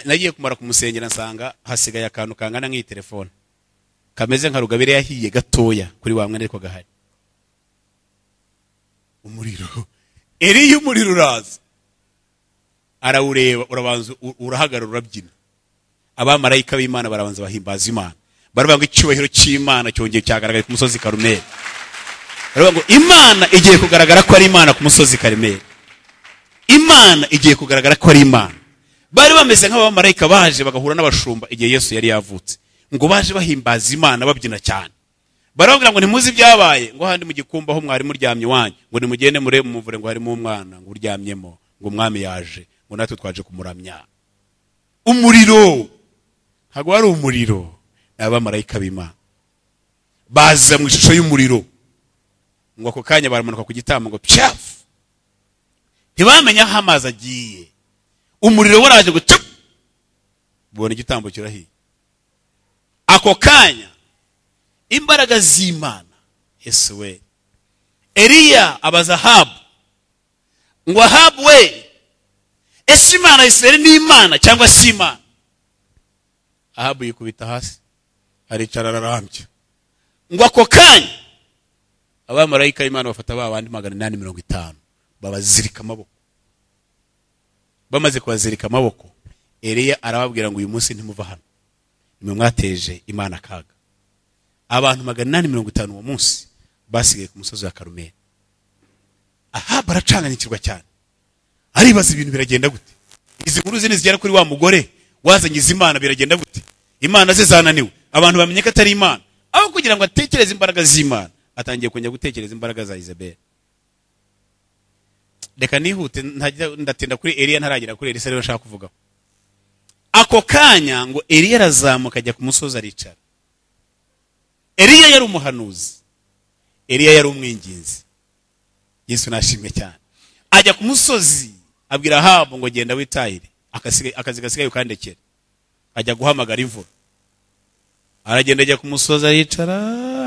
Nagiye kumara kumusengera nsanga hasigaye akantu kangana nk'iyi telefone, kameze nka rugabire yahiye gatoya kuri wa mwenda, ariko gahari. Umuriro Eliya, umuriro uraza, arawureba, urabanza urahagarara, urabyina. Abamarayika b'Imana barabanza bahimbaza Imana, baravuga ngo icyubahiro cy'Imana cyongeye cyagaragaye ku musozi Karumeli. Baravuga ngo Imana igiye kugaragara ko ari Imana ku musozi Karumeli. Imana igiye kugaragara ko ari Imana. Bari bameze nk'abamarayika baje bagahura n'abashumba igihe Yesu yari yavutse, ngo baje bahimbaza Imana babyina cyane. Barababwira ngo ntimuzi ibyabaye, ngo handi mu gikumba aho mwari muryamye iwanyu, ngo nimugende murebe mumuvure, ngo harimo umwana ngo uryamyemo, ngo umwami yaje, ngo natwe twaje kumuramya. Umuriro ntabwo wari umuriro, ni abamarayika b'Imana. Baza mu ishusho y'umuriro. Ngo ako kanya baramanuka ku gitambo ngo pyafu. Ntibamenya aho amazi agiye. Umuriro waraje ngo cyo. Bubona igitambo kirahiye. Ako kanya imbaraga z'Imana. Yesu we. Eliya abaza Ahabu ngo Ahabu we, ese Imana Isirayeli ni Imana cyangwa si Imana? Ahabu yikubita hasi aricara ararambye. Ngo ako kanya abamarayika b'Imana bafata ba bandi 850 babazirika amaboko. Bamaze kubazirika amaboko, Eliya arababwira ngo uyu munsi ntimuva hano, nimwe mwateje Imana akaga. Abantu 850 uwo munsi basigaye ku musozi wa Karumeli. Ahabu aracanganyikirwa cyane, aribaza ibintu biragenda gute, izi nkuru zini zigera kuri wa mugore wazanye izi Imana biragenda gute, Imana ze zananiwe, abantu bamenye ko atari Imana. Aho kugira ngo atekereze imbaraga z'Imana, atangiye kongera gutekereza imbaraga za Isabel. Reka nihute, ndatinda kuri Eliya ntaragera kuri Elisa rero nshaka kuvugaho. Ako kanya ngo Eliya arazamuka ajya ku musozi aricara. Eliya yari umuhanuzi, Eliya yari umwinginzi. Yesu nashimwe cyane. Ajya ku musozi abwira Ahabu ngo genda witahire, akazi gasigaye ukandekere. Ajya guhamagara imvura. Aragenda ajya ku musozi aricara,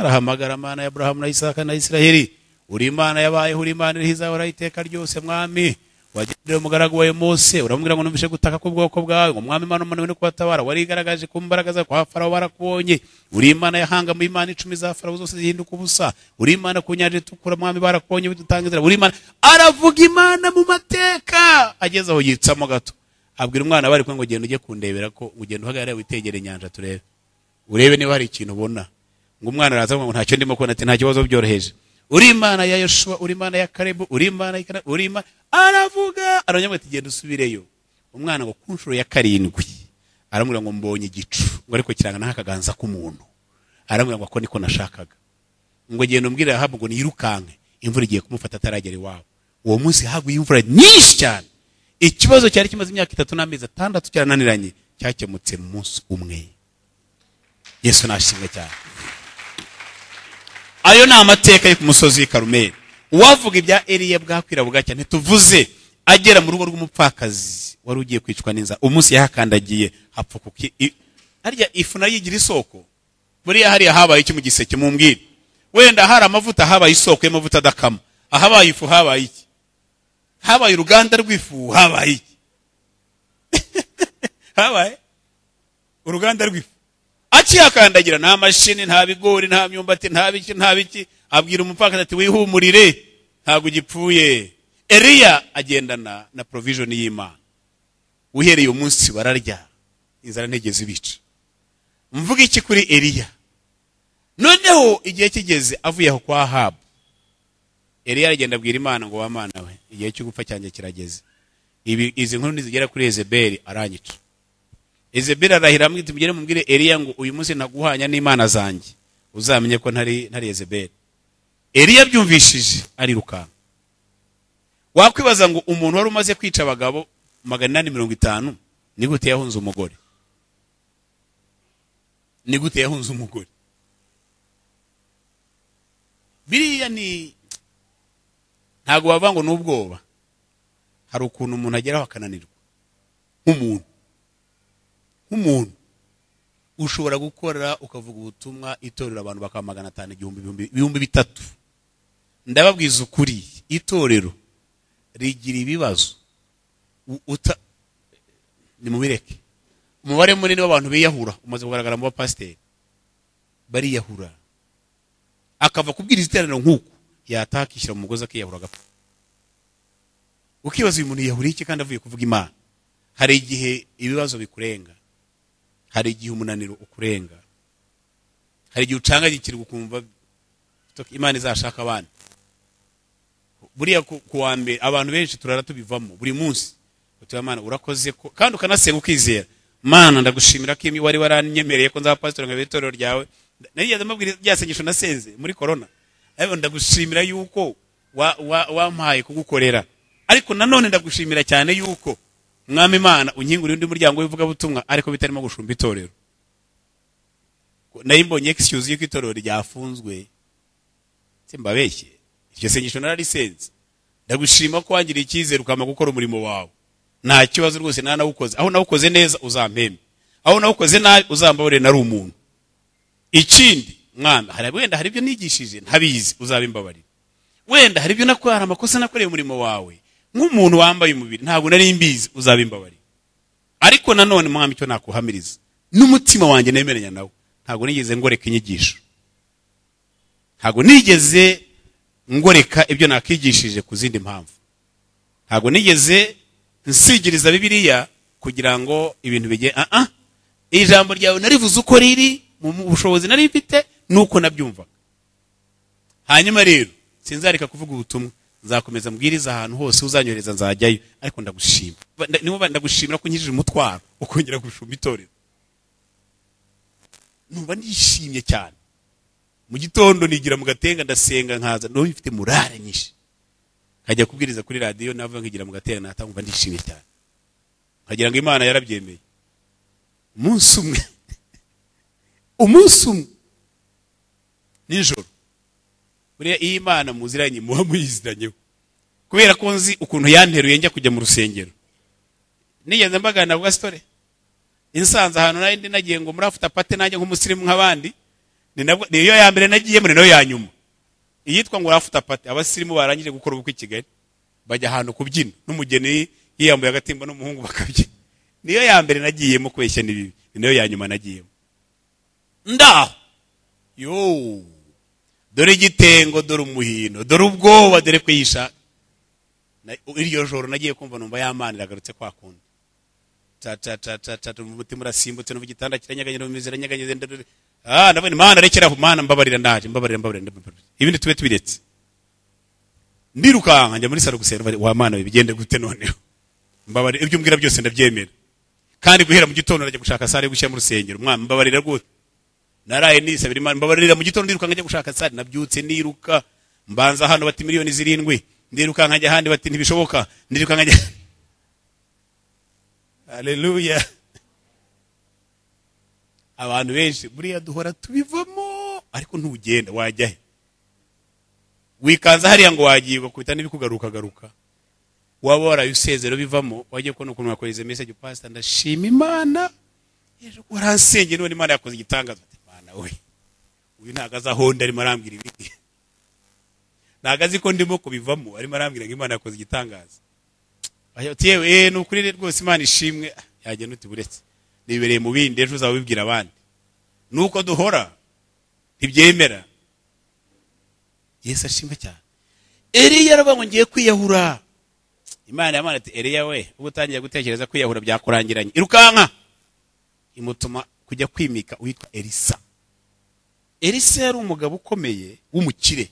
arahamagara Imana ya Abrahamu na Isaka na Isiraheli. Uri Imana yabayeho, uri Imana iriho izahora iteka ryose mwami. Wagendera umugaragu wawe Mose, uramubwira ngo numvishe gutaka k'ubwoko bwawe, ngo mwami Imana umunaniwe no kubatabara, warigaragaje ku mbaraga zawe kwa Farawo barakubonye. Uri Imana yahanga mu Imana 10 za Farawo zose zihinduka ubusa. Uri Imana ku nyanja itukura mwami barakubonye bidutanga inzira. Uri Imana. Aravuga Imana mu mateka, ageze aho yitsamo gato. Abwira umwana bari kumwe ngo genda ujye kundebera ko ugenda uhagarare witegere inyanja turebe, urebe niba hari ikintu ubona. Ngo umwana araza ngo ntacyo ndimo kubona, ati nta kibazo byoroheje. Uri Imana ya Yoshua, uri Imana ya Kalebu, uri Imana ya Kana, uri Imana. Aravuga arongera ati genda usubireyo. Umwana ngo ku nshuro ya 7 aramubwira ngo mbonye igicu, ngo ariko kirangana nk'akaganza k'umuntu. Aramubwira ngo ako niko nashakaga. Ngo genda umbwire Ahabu ngo niyirukanke, imvura igiye kumufata ataragera iwabo. Uwo munsi haguye imvura nyinshi cyane. Ikibazo cyari kimaze imyaka 3 n'amezi 6 cyarananiranye, cyakemutse mu munsi umwe. Yesu nashimwe cyane. Ayo ni amateka yo ku musozi w'i Karumeli. Uwavuga ibya Eliya bwakwira bugacya, ntituvuze agera mu rugo rw'umupfakazi wari ugiye kwicwa n'inzara. Umunsi yahakandagiye hapfuka harya ifu nayo igira isoko. Buriya hariya habaye iki mu giseke mumbwire? Wenda hari amavuta, habaye isoko y'amavuta adakama. Ahabaye ifu habaye iki? Habaye uruganda rw'ifu, habaye iki? Habaye uruganda rw'ifu. Akihakandagira nta mashini, nta bigori, nta myumbati, nta biki, nta biki. Abwira umupfakazi ati wihumurire, ntabwo ugipfuye. Eliya agendana na provision y'Imana. Uhereye umunsi bararya, inzara ntigeze ibica. Mvuga iki kuri Eliya? Noneho igihe kigeze avuye aho kwa Ahabu, Eliya aragenda abwira Imana ngo wa Mana we, igihe cyo gupfa cyanjye kirageze. Ibi izi nkuru nizigera kuri Yezebeli aranyica. Yezebeli arahira amwita mugere mubwire Eliya ngo uyu munsi ntaguhanya n'Imana zanjye, uzamenye ko ntari Yezebeli. Eliya byumvishije arirukanka. Wakwibaza ngo umuntu wari umaze kwica abagabo 850 ni gute yahunze umugore? Ni gute yahunze umugore? Biriya ni ntago bavuga ngo n'ubwoba. Hari ukuntu umuntu ageraho akananirwa. Nk'umuntu ushobora gukora ukavuga ubutumwa itorero abantu bakaba 500, 1000, 3000. Ndababwiza ukuri, itorero rigira ibibazo. Nimubireke. Umubare munini w'abantu biyahura umaze kugaragara mu bapasiteri. Bariyahura. Akava kubwiriza iteraniro nk'uku, yatakishyira mu mugozi akiyahura agapfa. Ukibaza uyu muntu yahuriye iki kandi avuye kuvuga Imana? Hari igihe ibibazo bikurenga, hari igihe umunaniro ukurenga, hari igihe ucanganyikirwa ukumva Imana izashaka abana. Buriya ku wa mbere abantu benshi turara tubivamo buri munsi. Uti Imana urakoze ko, kandi ukanasenga ukizera. Mana ndagushimira ko wari waranyemereye ko nzaba pastor ngo itorero ryawe. Narigeze mbabwira ryasengesho nasenze muri corona. Ariko ndagushimira yuko wampaye kugukorera. Ariko nanone ndagushimira cyane yuko Mwami Imana unkingurira undi muryango w'ivuga butumwa ariko bitarimo gushumba itorero. Nari mbonye excuse y'uko itorero ryafunzwe. Simbabeshye, iryo sengesho nararisenze. Ndagushima ko wangiriye icyizere ukama gukora umurimo wawe. Nta kibazo rwose, nanawukoze. Aho nawukoze neza uzampembe, aho nawukoze nabi uzambabarire, nari umuntu. Ikindi mwana, hari wenda hari ibyo nigishije ntabizi, uzabimbabarira. Wenda hari ibyo nakora, hari amakosa nakoreye umurimo wawe nk'umuntu wambaye umubiri, ntabwo nari mbizi, uzabimbabarira. Ariko nanone mwami, icyo nakuhamiriza n'umutima wanjye nemeranya nawe, ntabwo nigeze ngoreka inyigisho, ntabwo nigeze ngoreka ibyo nakigishije ku zindi mpamvu, ntabwo nigeze nsigiriza Bibiliya kugira ngo ibintu bijye. Ijambo ryawe narivuze uko riri mu bushobozi nari mfite nuko nabyumvaga. Hanyuma rero sinzareka kuvuga ubutumwa, nzakomeza mbwiriza ahantu hose uzanyohereza nzajyayo, ariko ndagushima, niba ndagushimira ko unkijije umutwaro ukongera gushumba itorero. Numva nishimye cyane. Mu gitondo nigira mu gatenga ndasenga, nkaza no mfite murare nyinshi, nkajya kubwiriza kuri radiyo, navuga nkigira mu gatenga natanga, ndishimye cyane, nkagira ngo Imana yarabyemeye. Umunsi umwe nijoro, buriya iyo Imana muziranye muba muyiziranyeho, kubera ko nzi ukuntu yanteruye njya kujya mu rusengero. Nigeze mbagana bwa story insanze ahantu nari ndi nagiye ngo muri after party nanjye nk'umusirimu nk'abandi, ni nabwo niyo ya mbere nagiye muri nayo ya nyuma iyitwa ngo after party. Abasirimu barangije gukora ubukwe i Kigali bajya ahantu kubyina, n'umugeni yiyambuye agatimba n'umuhungu bakabyina. Niyo ya mbere nagiyemo, kubeshya ni bibi, ni nayo ya nyuma nagiyemo. Ndaho yo dore igitengo, dore umuhino, dore ubwoba, dore kwiyisha. Iryo joro nagiye kumva numva y'Amana iragarutse kwa kundi, ta ta ta ta ta, umutima urasimbutse, numva igitanda kiranyeganyega, numva iranyeganyega. Ndabona Imana, rekera aho Mana, mbabarira, ndaje, mbabarira, mbabarira, ibindi tube tubiretse. Ndirukanka njya muri salo gusenga, wa Mana bigende gute noneho, mbabarira, ibyo umbwira byose ndabyemera. Kandi guhera mu gitondo najya gushaka sale yo gushyira mu rusengero, mwana mbabarira rwose, naraye nisabira Imana mbabarira. Mu gitondo ndirukanka njya gushaka sale, nabyutse niruka, mbanza hano bati 7 miliyoni, ndirukanka njya ahandi bati ntibishoboka, ndirukanka njya. Haleluya! Abantu benshi buriya duhora tubivamo, ariko ntugenda wajya he? Wikanza hariya ngo wagiye, ugakubita n'ibikugaruka garuka, waba waraye usezero bivamo. Wagiye kubona ukuntu wakohereza message: "Pastor, ndashima Imana, ejo waransengeye none Imana yakoze igitangaza." Imana we, uyu ntabwo azi aho ndi, arimo arambwira ibi, ntabwo azi ko ndimo kubivamo, arimo arambwira ngo Imana yakoze igitangaza. Ati: "Yewe, ni ukuri rwose Imana ishimwe." Yagenda uti: "Buretse nibereye mu bindi, ejo uzaba ubibwira abandi." Nuko duhora ntibyemera. Yesu ashimwe cyane. Eliya aravuga ngo ngiye kwiyahura. Imana yamana ati: "Eliya we, ubu utangiye gutekereza kwiyahura byakurangiranye, irukanka." Imutuma kujya kwimika uwitwa Elisa. Elisa yari umugabo ukomeye w'umukire,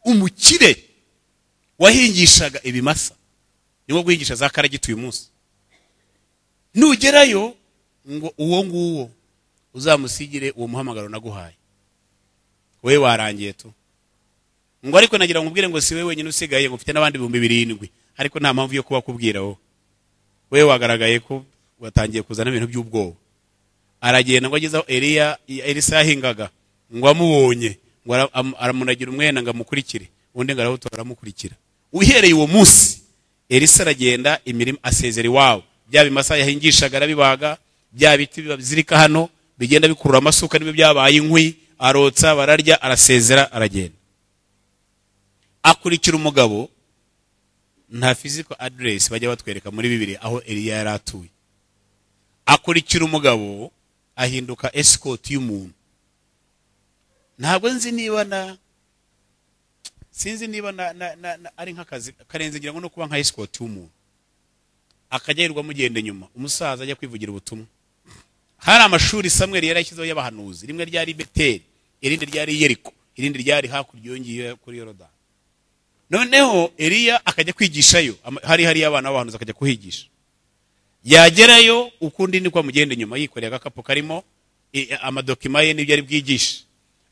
umukire wahingishaga ibimasa, niwo guhingisha za karagita uyu munsi. Nugerayo ngo uwo nguwo uzamusigire uwo muhamagaro naguhaye, wowe warangiye tu. Ngo ariko nagira ngo ubwire ngo si we wenyine usigaye, ngo ufite n'abandi 7,000, ariko nta mpamvu yo kubakubwira wowe, wowe wagaragaye ko watangiye kuzana ibintu by'ubwoba. Aragenda ngo ageze aho Eliya, Elisa yahingaga, ngo amubonye ngo aramunagira umwenda ngo amukurikire, undi ngo arawutora aramukurikira. Uhereye uwo munsi Elisa aragenda imirimo, asezera iwabo, bya bimasa yahingishaga arabibaga, bya biti bizirika hano bigenda bikurura amasuka nibyo byabaye inkwi, arotsa bararya, arasezera aragenda, akurikira umugabo. Nta physical address bajya batwereka muri Bibiliya aho Eliya yari atuye. Akurikira umugabo, ahinduka escort y'umuntu. Ntabwo nzi niba na sinzi niba na ari nk'akazi karenze, ngira ngo no kuba nka escort w'umuntu, akajya yirirwa amugenda inyuma, umusaza ajya kwivugira ubutumwa. Hari amashuri Samweli yari yashyizeho y'abahanuzi, rimwe ryari Beteli, irindi ryari Yeriko, irindi ryari hakurya iyo ngiyo kuri Yorodani. Noneho Eliya akajya kwigishayo, hari hariyo abana b'abahanuzi, akajya kuhigisha. Yagerayo ukundi niko amugenda inyuma, yikoreye agakapu karimo amadokima ye n'ibyo ari bwigishe.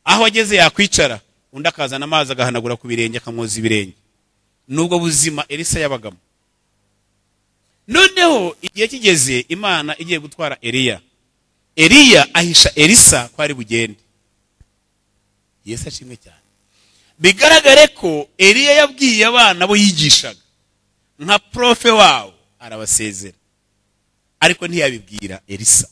Aho ageze yakwicara, undi akazana amazi agahanagura ku birenge, akamwoza ibirenge. Nubwo buzima Elisa yabagamo. Noneho igihe kigeze, Imana igiye gutwara Eliya. Eliya ahisha Elisa ko ari bugende. Yesu ashimwe cyane. Bigaragare ko Eliya yabwiye abana bo yigishaga nka profe wabo arabasezera, ariko ntiyabibwira Elisa.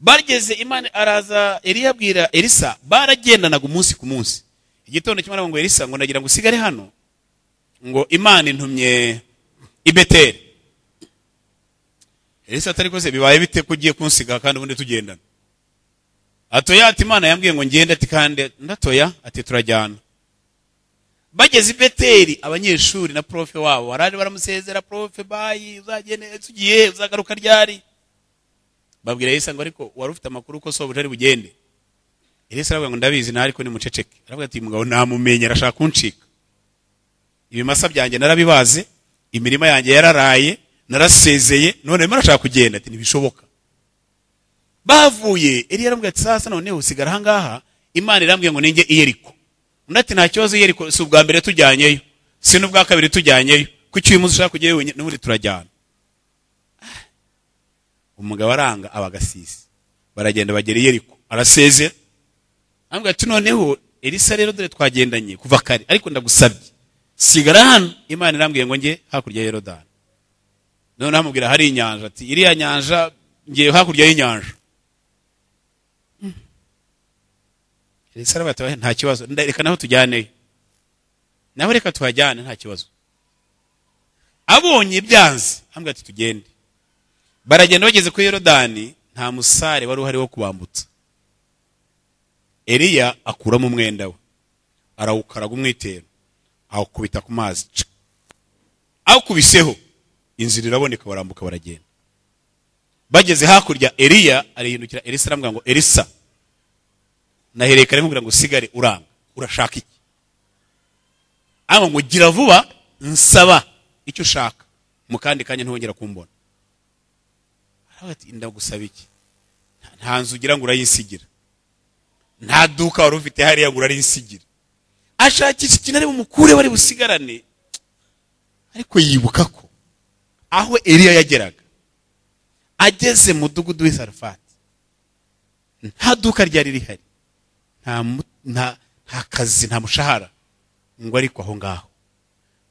Bageze Imana araza, Eliya abwira Elisa, baragendanaga umunsi ku munsi. Igitondo kimwe ngo Elisa ngo ndagira ngo usigare hano, ngo Imana intumye i Beteli. Elisa atari kose bibaye bite ko ugiye kunsiga kandi ubundi tugendana? Atoya ati Imana yambwiye ngo ngende, ati kandi ndatoya, ati turajyana. Bageze i Beteli abanyeshuri na profe wabo baraje baramusezera, profe bayi uzagende tugiye uzagaruka ryari? Babwira Elisa ngo ariko wari ufite amakuru ko sobuja ari bugende. Elisa aravuga ngo ndabizi na ariko ni muceceke. Aravuga ati mugabo namumenye arashaka kuncika. Ibimasa byanjye narabibaze, imirima yanjye yararaye, narasezeye, none arimo arashaka kugenda, ati ntibishoboka. Bavuye Eliya aramubwira ati sasa none usigara aha ngaha, Imana irambwiye ngo ninjye i Yeriko. Undi ati nta kibazo, Yeriko si ubwa mbere tujyanyeyo, si n'ubwa kabiri tujyanyeyo, kuki uyu munsi ushaka kujyayo wenyine? N'ubundi turajyana. Umugabo aranga abagasisi, baragenda bagera i Yeriko, arasezera. Aramubwira ati noneho Elisa rero dore twagendanye kuva kare, ariko ndagusabye sigara hano, Imana irambwiye ngo njye hakurya ya Yorodani. Noneho amubwira hari inyanja, ati iriya nyanja ngiye hakurya y'inyanja. Elisa aravuga ati nta kibazo, reka naho tujyaneyo, naho reka tuhajyane nta kibazo. Abonye byanze ambwira ati tugende. Baragenda bageze kuri Yorodani, nta musare wari uhari wo kubambutsa. Eliya akuramo umwenda we arawukaraga umwitero, awukubita ku mazi, awukubiseho inzira iraboneka, barambuka baragenda. Bageze hakurya Eliya arihindukira Elisa aramubwira ngo Elisa, nahereye kare nkubwira ngo usigare uranga, urashaka iki? Aho ngo gira vuba nsaba icyo ushaka, mu kandi kanya ntiwongera kumbona. Aravuga ati ndagusaba iki? Nta nzu ugira ngo urayinsigira, nta duka wari ufite hariya ngo urarinsigira. Ashakisha ikintu ari bumukure bari busigarane, ariko yibuka ko aho Eliya yageraga ageze mu mudugudu w'i Sarafati nta duka ryari rihari, nta kazi, nta mushahara, ngo ariko aho ngaho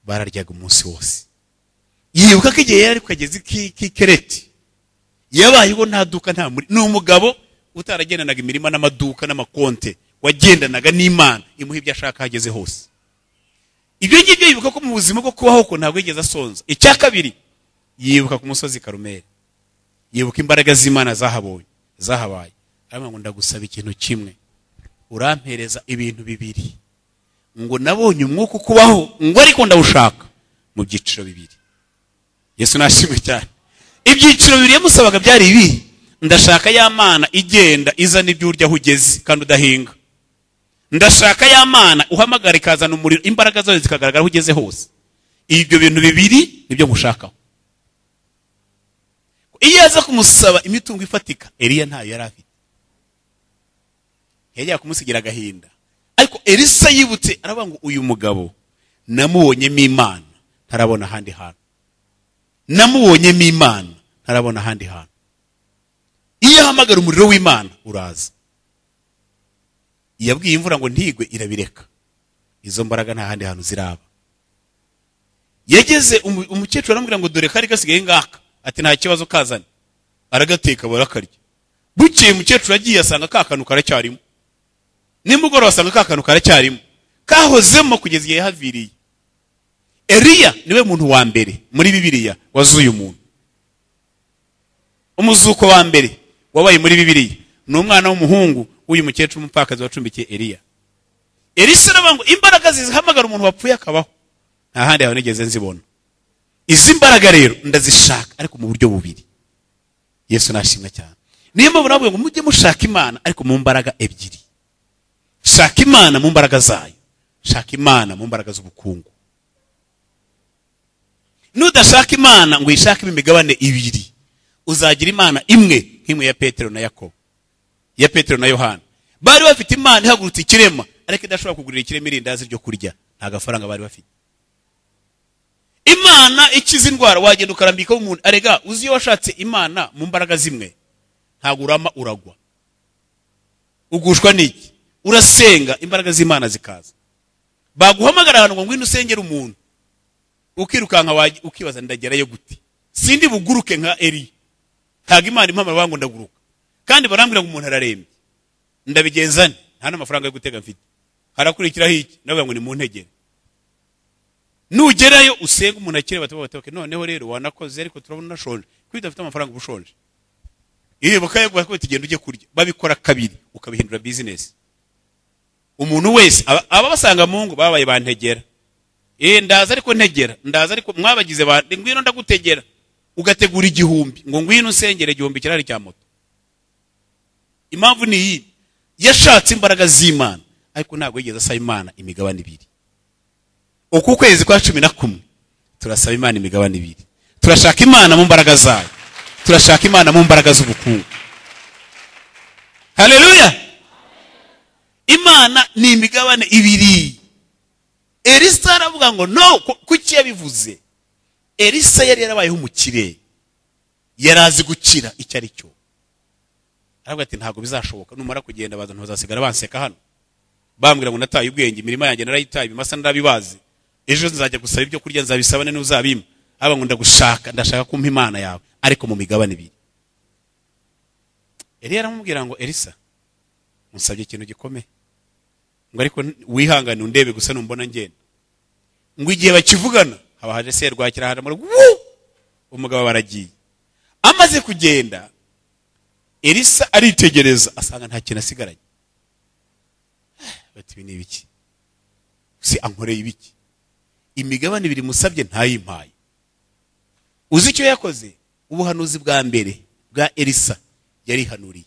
bararyaga umunsi wose. Yibuka ko igihe yari kugeze k'ikereti yabayeho nta duka, nta muri, ni umugabo utaragendanaga imirima n'amaduka n'amakonte, wagendanaga n'Imana imuha ibyo ashaka hageze hose. Ibyo ngibyo yibuka ko mu buzima bwo kubaho ko ntabwo yigeze asonza. Icya kabiri yibuka ku musozi Karumeli, yibuka imbaraga z'Imana zahabonye zahabaye. Aravuga ngo ndagusaba ikintu kimwe, urampereza ibintu bibiri, ngo nabonye umwuka ukubaho, ngo ariko ndawushaka mu byiciro bibiri. Yesu nashimwe cyane. Ibyiciro bibiri yamusabaga byari ibi: ndashaka ya Mana igenda izana ibyo urya aho ugeze kandi udahinga, ndashaka ya Mana uhamagara ikazana umuriro, imbaraga zayo zikagaragara aho ugeze hose. Ibyo bintu bibiri nibyo ngushakaho. Iyo aza kumusaba imitungo ifatika, Eliya ntayo yari afite, yajya kumusigira agahinda. Ariko Elisa yibutse aravuga ngo uyu mugabo namubonyemo Imana ntarabona ahandi hantu, namubonyemo Imana ntarabona ahandi hantu. Iyo ahamagara umuriro w'Imana uraza. Yabwiye imvura ngo ntigwe irabireka. Izo mbaraga nta handi hantu ziraba. Yageze umukecuru aramubwira ngo dore kari gasigaye ngaka, ati nta kibazo kazane, aragateka barakarya. Bukeye umukecuru agiye asanga ka kantu karacyarimo, nimugoroba asanga ka kantu karacyarimo, kahozemo kugeza igihe yahaviriye. Eliya niwe muntu wa mbere muri Bibiliya wazuye umuntu. Umuzuko wa mbere wabaye muri Bibiliya ni umwana w'umuhungu w'uyu mukecuru umupfakazi wacumbikiye Eliya. Elisa aravuga ngo imbaraga zihamagara umuntu wapfuye akabaho, nta handi yawe nigeze nzibona. Izi mbaraga rero ndazishaka ariko mu buryo bubiri. Yesu nashimwe cyane. Niyo mpamvu navuga ngo mujye mushaka Imana ariko mu mbaraga ebyiri. Shaka Imana mu mbaraga zayo, shaka Imana mu mbaraga z'ubukungu. Nudashaka Imana ngo uyishake imigabane ibiri, uzagira Imana imwe nk'imwe ya Petero na Yakobo, ya Petero na Yohana. Bari bafite Imana ihagurutse ikirema, ariko idashobora kugurira ikirema irindazi ryo kurya, nta gafaranga bari bafite. Imana ikiza indwara, wagenda ukarambika umuntu arega. Uzi iyo washatse Imana mu mbaraga zimwe, Ntabwo urama, uragwa. Ugushwa n'iki? Urasenga imbaraga z'Imana zikaza. Baguhamagara ahantu ngo ngwino usengere umuntu, ukirukanka ukibaza ndagerayo gute? Sindi buguruke nka Eliya. Ntabwo Imana impamara ngo ndaguruka, kandi barambwira ngo umuntu ararembye, ndabigenza nte? Nta n'amafaranga yo gutega mfite. Harakurikiraho iki? Ndavuga ngo ni mu ntegere. Nugerayo usenga umuntu akire, bati noneho rero wanakoze, ariko turabona unashonje, kuko udafite amafaranga uba ushonje. Iyo bakayaguha ko tugenda ujye kurya, babikora kabiri ukabihindura business. Umuntu wese aba basanga mu ngo babaye bantegera. Ndaza ariko ntegera, ndaza ariko mwabagize ba ngwino ndagutegera, ugategura 1000 ngo ngwino usengere 1000 kirari cya moto. Impamvu ni iyi, yashatse imbaraga z'Imana ariko ntabwo yigeze asaba Imana imigabane ibiri. Uku kwezi kwa 11 turasaba Imana imigabane ibiri. Turashaka Imana mu mbaraga zayo, turashaka Imana mu mbaraga z'ubukungu. Haleluya! Imana ni imigabane ibiri. Elisa aravuga ngo no, kuki yabivuze? Elisa yari yarabayeho umukire, yarazi gukira icyo ari cyo. Aravuga ati ntabwo bizashoboka, numara kugenda baza ntuzasigara banseka hano, bambwira ngo nataye ubwenge, imirima yanjye narayitaye, ibimasa narabibazi, ejo nzajya gusaba ibyo kurya nzabisabane n'uzabimpa. Aba ngo ndagushaka, ndashaka kumpa Imana yawe ariko mu migabane ibiri. Eliya aramubwira ngo Elisa, unsabye ikintu gikomeye, ngo ariko wihangane undebe gusa numbona ngenda. Ngo igihe bakivugana haba haje serwakira haramura, umugabo baragiye. Amaze kugenda Elisa aritegereza asanga nta kintu asigaranye. Bati ibi ni ibiki? Si ankoreye ibiki? Imigabane ibiri musabye ntayimpaye. Uzi icyo yakoze? Ubuhanuzi bwa mbere bwa Elisa yarihanuriye.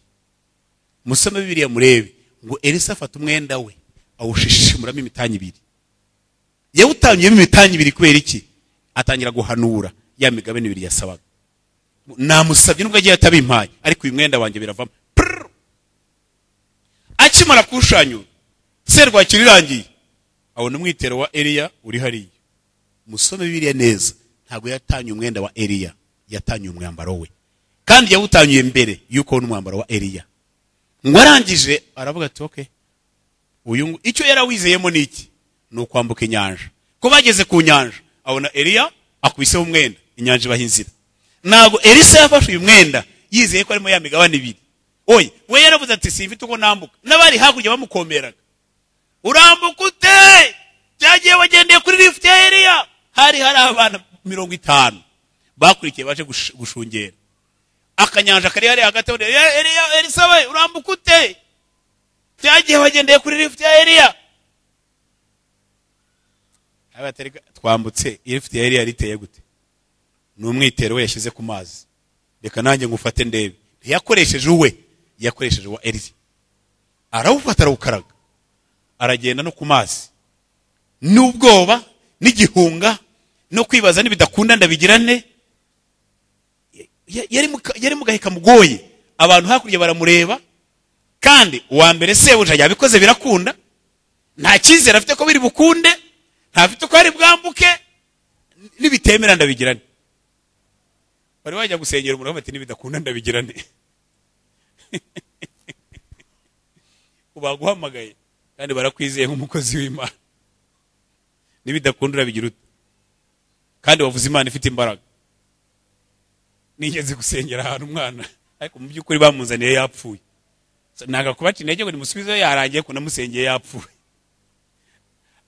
Musome Bibiliya murebe ngo Elisa afata umwenda we awushishimuramo imitanyi ibiri. Yawutanyuyemo imitanyi ibiri kubera iki? Atangira guhanura ya migabane ibiri yasabaga. Namusabye nubwo agiye atabimpaye, ariko uyu mwenda wanjye biravamo. Akimara kushanyura serwakira irangiye, abona umwitero wa Eliya uri hariya. Musome Bibiliya neza, ntabwo yatanye umwenda wa Eliya, yatanye umwambaro we, kandi yawutanyuye mbere yuko n'umwambaro wa Eliya. Ngo arangije aravuga ati okay, uyu icyo yarawizeyemo ni iki? Ni ukwambuka inyanja. Ko bageze ku nyanja abona Eliya akubiseho umwenda, inyanja ibaha inzira. Ntabwo Elisa yafashe uyu mwenda yizeye ko arimo ya migabane ibiri. Oye, we yaravuze ati simfite uko nambuka. N'abari hakurya bamukomeraga, urambuka ute? Cyagiye wagendeye kuri lift ya Eliya. Hari abana 50 bakurikiye baje gushungera. Akanyanja kari hari hagati, Eliya, Elisa we urambuka ute? Cyagiye wagendeye kuri lift ya Eliya. Abatereka twambutse, lift ya Eliya riteye gute? Ni umwitero we yashyize ku mazi. Reka nanjye ngufate ndebe. Ntiyakoresheje uwe, yakoresheje wa Eliya. Arawufata arawukaraga, aragenda no ku mazi. N'ubwoba n'igihunga no kwibaza nibidakunda ndabigirane. Yari mu gaheka mugoye, abantu hakurya baramureba, kandi uwa mbere sebuja yabikoze birakunda, nta cyizere afite ko biri bukunde, ntafite ko ari bwambuke, nibitemera ndabigirane. Bari bajya gusengera umuntu bati nibidakunda ndabigirane. Ubaguhamagaye kandi barakwizeye nk'umukozi w'Imana, nibidakunda urabigira ute? Kandi wavuze Imana ifite imbaraga. Nigeze gusengera ahantu umwana, ariko mu by'ukuri bamunzaniye yapfuye. Nanga kubaca intege ngo nimusubizeyo yarangiye, ko namusengeye yapfuye.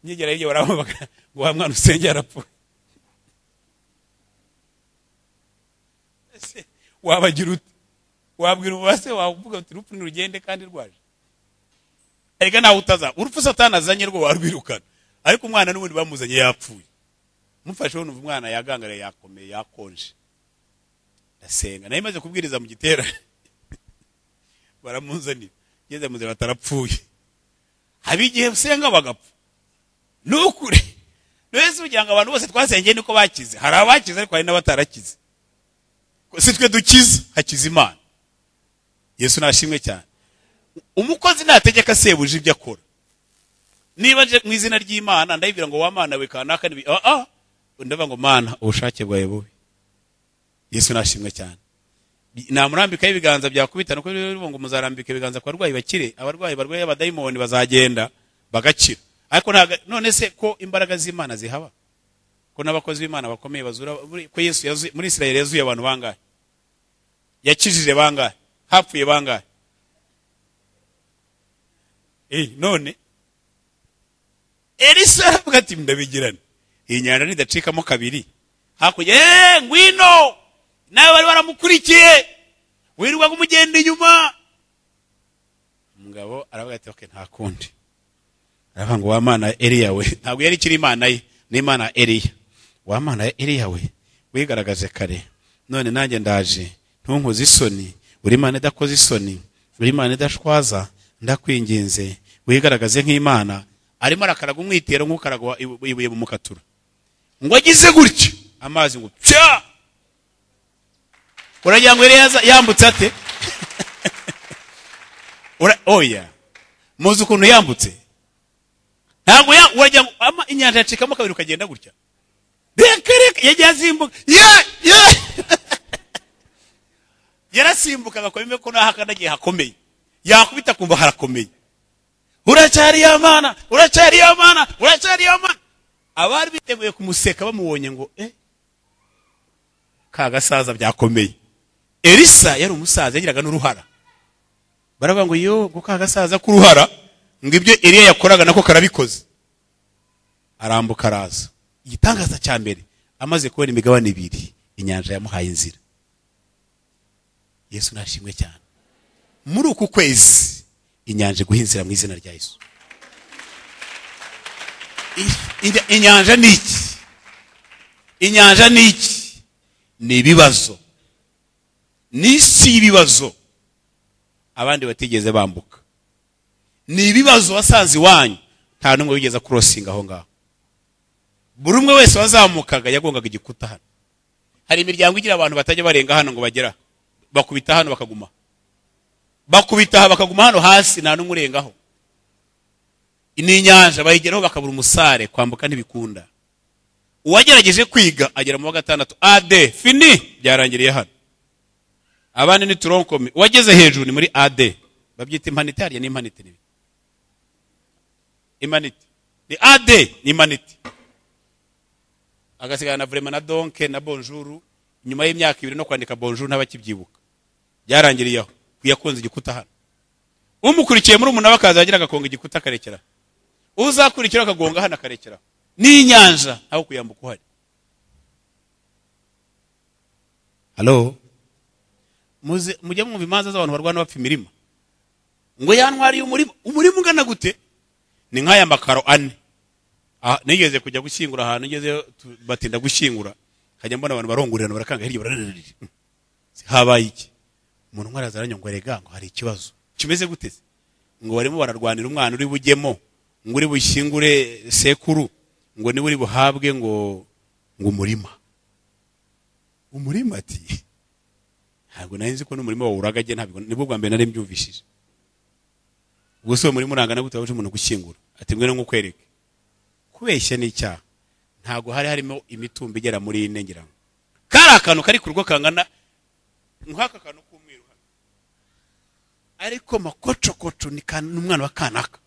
Nyigera hirya baramubaga ngo wa mwana usengeye arapfuye. Wabagira ute? Wabwira ubase wavuga uti urupfu nirugende kandi rwaje. Erega nawe utaza, urupfu Satani azanye rwo warwirukana, ariko umwana n'ubundi bamuzanye yapfuye. Mufashe numva umwana yagangare, yakomeye, yakonje. Ndasenga, nayo imaze kubwiriza mu gitera baramunzanira, ngeze mu nzira batarapfuye. Habigihe usenga bagapfa. Nukuri wese ugira ngo abantu bose twasengeye niko bakize. Hari abakize ariko hari n'abatarakize. Si twe dukiza, hakiza Imana. Yesu nashimwe cyane. Umukozi nategeka sebuja ibyo akora. Niba nje mu izina ry'Imana ndayibwira ngo wa Mana we kanaka nibi ndavuga ngo Mana ubushake bwawe bubi. Yesu nashimwe cyane. Namurambikaho ibiganza byakubita, nuko bivuga ngo muzarambika ibiganza ku barwayi bakire, abarwayi barwaye abadayimoni bazagenda bagakira. Ariko none se ko imbaraga z'Imana zihaba, ko n'abakozi b'Imana bakomeye bazura, ko Yesu muri Israel yazuye abantu bangahe, yakijije bangahe, hapfuye bangahe? None Elisa aravuga ati ndabigirana, iyi nyanja nidacikamo kabiri hakurya, ngwino nawe bari baramukurikiye, wirirwa kumugenda inyuma. Umugabo aravuga ati okay, nta kundi. Aravuga ngo wa Mana Eliya we, ntabwo yari ikiri Imana ye, ni Imana Eliya. Wa Mana Eliya we, wigaragaze kare, none nanjye ndaje, ntunkoze isoni, uri Imana idakoze isoni, uri Imana idashwaza, ndakwinginze wigaragaze nk'Imana. Arimo arakaraga umwitero nk'ukaraga ibuye mu mukatura, ngo agize gutya amazi ngo pya. Uragira ngo Eliya yambutse ate? Oya, muzi ukuntu yambutse? Ntabwo uragira ngo inyanja yacikamo kabiri ukagenda gutya. Reka reka, yagiye asimbuka, yarasimbukaga ko ko naho akandagiye hakomeye, yakubita kumva harakomeye. Uracyari ya Mana, uracyari ya Mana, uracyari ya Mana. Abari biteguye kumuseka bamubonye ngo ka gasaza byakomeye. Elisa yari umusaza, yagiraga n'uruhara. Baravuga ngo yo ngo ka gasaza k'uruhara, ngo ibyo Eliya yakoraga nako karabikoze. Arambuka araza. Igitangaza cya mbere, amaze kubona imigabane ibiri, inyanja yamuhaye inzira. Yesu nashimwe cyane. Muri uku kwezi inyanja guha inzira mu izina rya Yesu. Inyanja ni iki? Inyanja ni iki? Ni ibibazo, ni isi y'ibibazo abandi batigeze bambuka. Ni ibibazo wasanze iwanyu, nta n'umwe wigeze crossinga aho ngaho. Buri umwe wese wazamukaga yagongaga igikuta hano. Hari imiryango igira abantu batajya barenga hano ngo bagera, bakubita hano bakaguma, bakubita aha bakaguma hano hasi, nta n'umwe urengaho. Ni inyanja bayigeraho bakabura umusare, kwambuka ntibikunda. Uwagerageje kwiga agera mu wa gatandatu AD fini, byarangiriye hano. Abandi ni turonkomi, uwageze hejuru ni muri AD, babyita impanite. Hariya ni impanite, ni imanite, ni AD, ni imanite. Agasigana na vraiment na donke na bonjour. Nyuma y'imyaka ibiri no kwandika bonjour ntabakibyibuka, byarangiriye aho. Yakonze igikuta hano, umukurikiye muri umuntu akaza agira agakonga igikuta akarekera, uzakurikira akagonga hano akarekera. Ni inyanja aho kuyambuka uhari. Hello, muze mujye mwumva imanza z'abantu barwana bapfa imirima, ngo yantwariye umurima. Umurima ungana gute? Ni nk'aya makaro ane. Nigeze kujya gushyingura ahantu, ngeze batinda gushyingura, nkajya mbona abantu barongorerana barakanga hirya bararira. Habaye iki? Umuntu umwe araza aranyongorega ngo hari ikibazo kimeze gute, ngo barimo bararwanira umwana uri bujyemo, ngo uri bushyingure sekuru, ngo niwe uri buhabwe ngo umurima. Umurima ati ntabwo nari nzi ko n'umurima wawuragage, ntabwo nibwo bwa mbere nari mbyumvishije. Ubwo se umurima urangana gute waje umuntu gushyingura? Ati ngwino nkukwereke. Kubeshya ni icyaha. Ntabwo hari harimo imitumba igera muri ine ngira ngo. Kari akantu kari ku rugo kangana nk'aka kantu k'umwiru hano, ariko makocokoco ni umwana wa kanaka,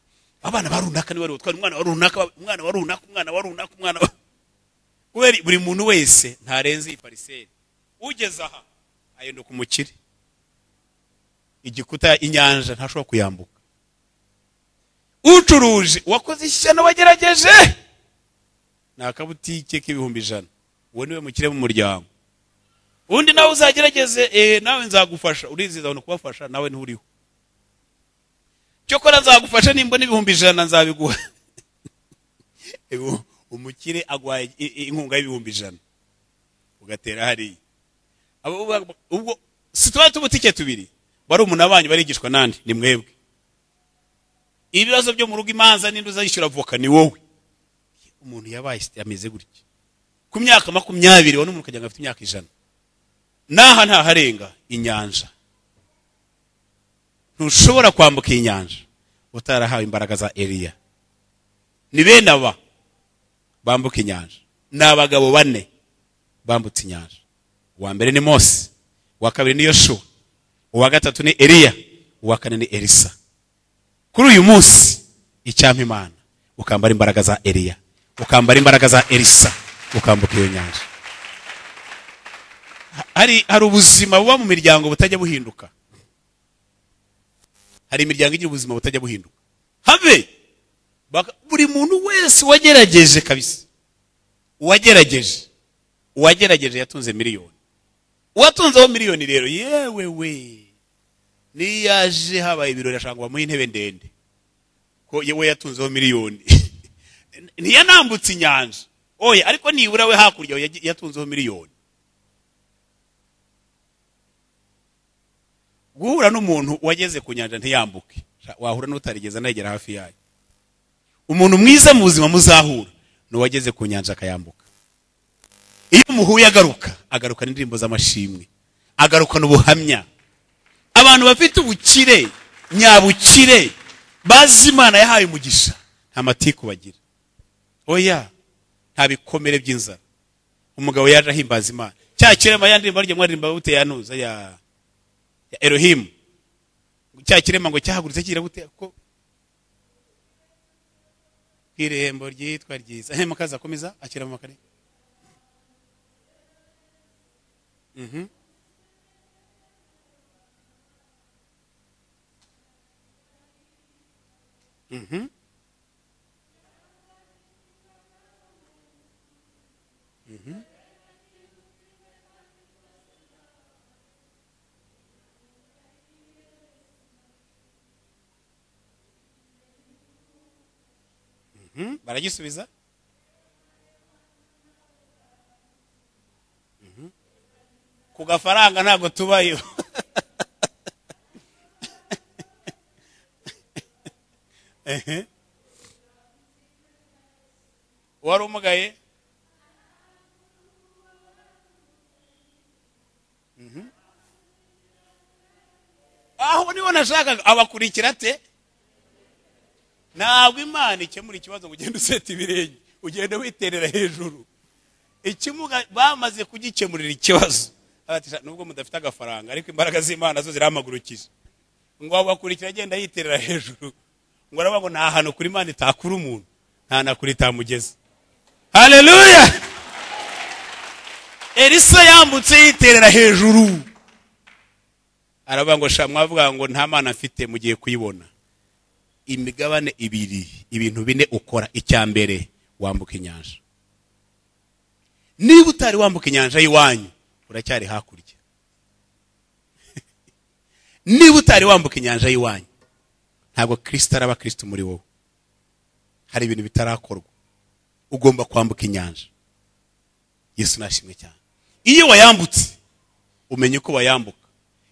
abana ba runaka ni bari utwara umwana wa runaka, umwana wa runaka, umwana wa runaka, umwana wa kubera buri muntu wese ntarenze iyi pariseri. Ugeze aha ahinduka umukire, igikuta inyanja ntashobora kuyambuka. Ucuruje wakoze ishyano wagerageje ni akabutike k'ibihumbi 100, uwo niwe mukire mu muryango. Undi nawe uzagerageze, nawe nzagufasha, uriziza no kubafasha nawe nturiho. Cyokora nzagufasha nimbona ibihumbi 100 nzabiguha. Umukire agwaye inkunga y'ibihumbi 100 ugatera hariya. Ubwo si tuba tubutike tubiri, bari umuntu banyu barigishwa nandi ni mwebwe. Ibibazo byo mu rugo, imanza n'indi uzayishyura avoka ni wowe. Umuntu yabaye ameze gutya ku myaka 20, wone umuntu kajya afite imyaka 100. Naha ntaharenga inyanja. Ntushobora kwambuka inyanja utarahawe imbaraga za Eliya. Ni bene aba bambuka inyanja, ni abagabo bane bambutse inyanja. Uwa mbere ni Mose, Uwa kabiri ni Yoshuwa, uwa gatatu ni Eliya, uwa kane ni Elisa. Kuri uyu munsi icyampa Imana ukambara imbaraga za Eliya, ukambara imbaraga za Elisa, ukambuka iyo nyanja. Hari ubuzima buba mu miryango butajya buhinduka. Hari imiryango igira ubuzima butajya buhinduka. Habe buri muntu wese wagerageje kabisa, uwagerageje yatunze miliyoni, uwatunzeho miliyoni rero yewe we niyaje habaye ibirori ashaka ngo bamuhe intebe ndende ko yewe yatunzeho miliyoni. Ntiyanambutse inyanja oya, ariko nibura we hakurya yatunzeho miliyoni. Guhura n'umuntu wageze ku nyanja ntiyambuke, wahura n'utarigeze anagera hafi yayo. Umuntu mwiza mu buzima muzahura ni uwageze ku nyanja akayambuka. Iyo muhuye agaruka n'indirimbo z'amashimwe, agarukana ubuhamya. Abantu bafite ubukire nyabukire bazi Imana yahaye umugisha, nta matiku bagira, oya, nta bikomere by'inzara. Umugabo yaje ahimbaza Imana, cya kirema ya ndirimbo mwaririmba bute yanuza ya Elohim, cya kirema ngo cyahagurutse kigira gute ko irembo ryitwa ryiza. Mukaza akomeza akira mu makare. Baragisubiza. Ku gafaranga ntabwo tubayo. Wari umugaye? Aho niho nashakaga abakurikira ate? Ntabwo Imana ikemura ikibazo ngo ugende useta ibirenge, ugende witerera hejuru. Ikimuga bamaze kugikemurira ikibazo. Abatisha nubwo mudafite agafaranga ariko imbaraga z'Imana zo ziramagurukije. Ngo abakurikira agenda yiterera hejuru. Ngo aravuga ngo nta hantu kuri Imana itakura umuntu, nta na kuri itamugeza. Haleluya! Elisa yambutse yiterera hejuru. Aravuga ngo sha mwavuga ngo nta Mana mfite, mugiye kuyibona. Imigabane ibiri, ibintu bine ukora. Icya mbere, wambuka inyanja. Niba utari wambuka inyanja y'iwanyu, uracyari hakurya. Niba utari wambuka inyanja y'iwanyu, ntabwo Kristo araba Kristo muri wowe. Hari ibintu bitarakorwa, ugomba kwambuka inyanja. Yesu nashimwe cyane. Iyo wayambutse umenye uko wayambuka.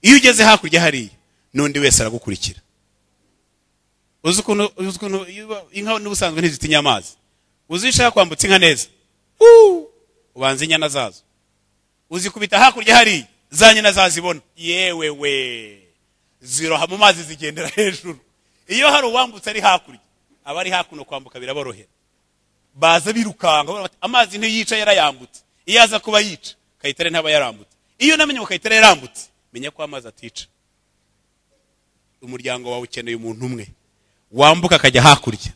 Iyo ugeze hakurya hariya, n'undi wese aragukurikira. Uzi ukuntu inka n'ubusanzwe ntizitinya amazi. Uzi ushaka kwambutsa inka neza, ubanza inyana zazo uzikubita hakurya hariya, za nyina zazibona, yewe we, ziroha mu mazi zigendera hejuru. Iyo hari uwambutse ari hakurya, abari hakuno kwambuka biraborohera, baza birukanga. Amazi ntiyica yarayambutse. Iyo aza kuba yica Kayitare ntaba yarambutse. Iyo namenye ko Kayitare yarambutse, menya ko amazi atica. Umuryango wawe ukeneye umuntu umwe wambuka akajya hakurya,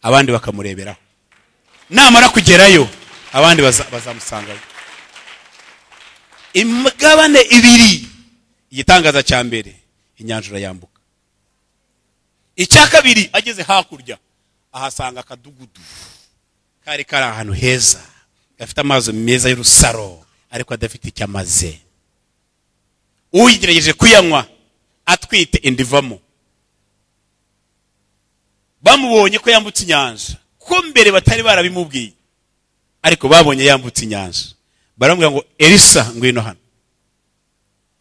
abandi bakamureberaho. Namara kugerayo abandi bazamusangayo. Imigabane ibiri. Igitangaza cya mbere, inyanja urayambuka. Icya kabiri, ageze hakurya ahasanga akadugudu kari kari ahantu heza, gafite amazi meza y'urusaro, ariko adafite icyo amaze. Uyigerageje kuyanywa atwite indivamo. Bamubonye ko yambutse inyanja, ko mbere batari barabimubwiye, ariko babonye yambutse inyanja, baramubwira ngo Elisa ngwino hano.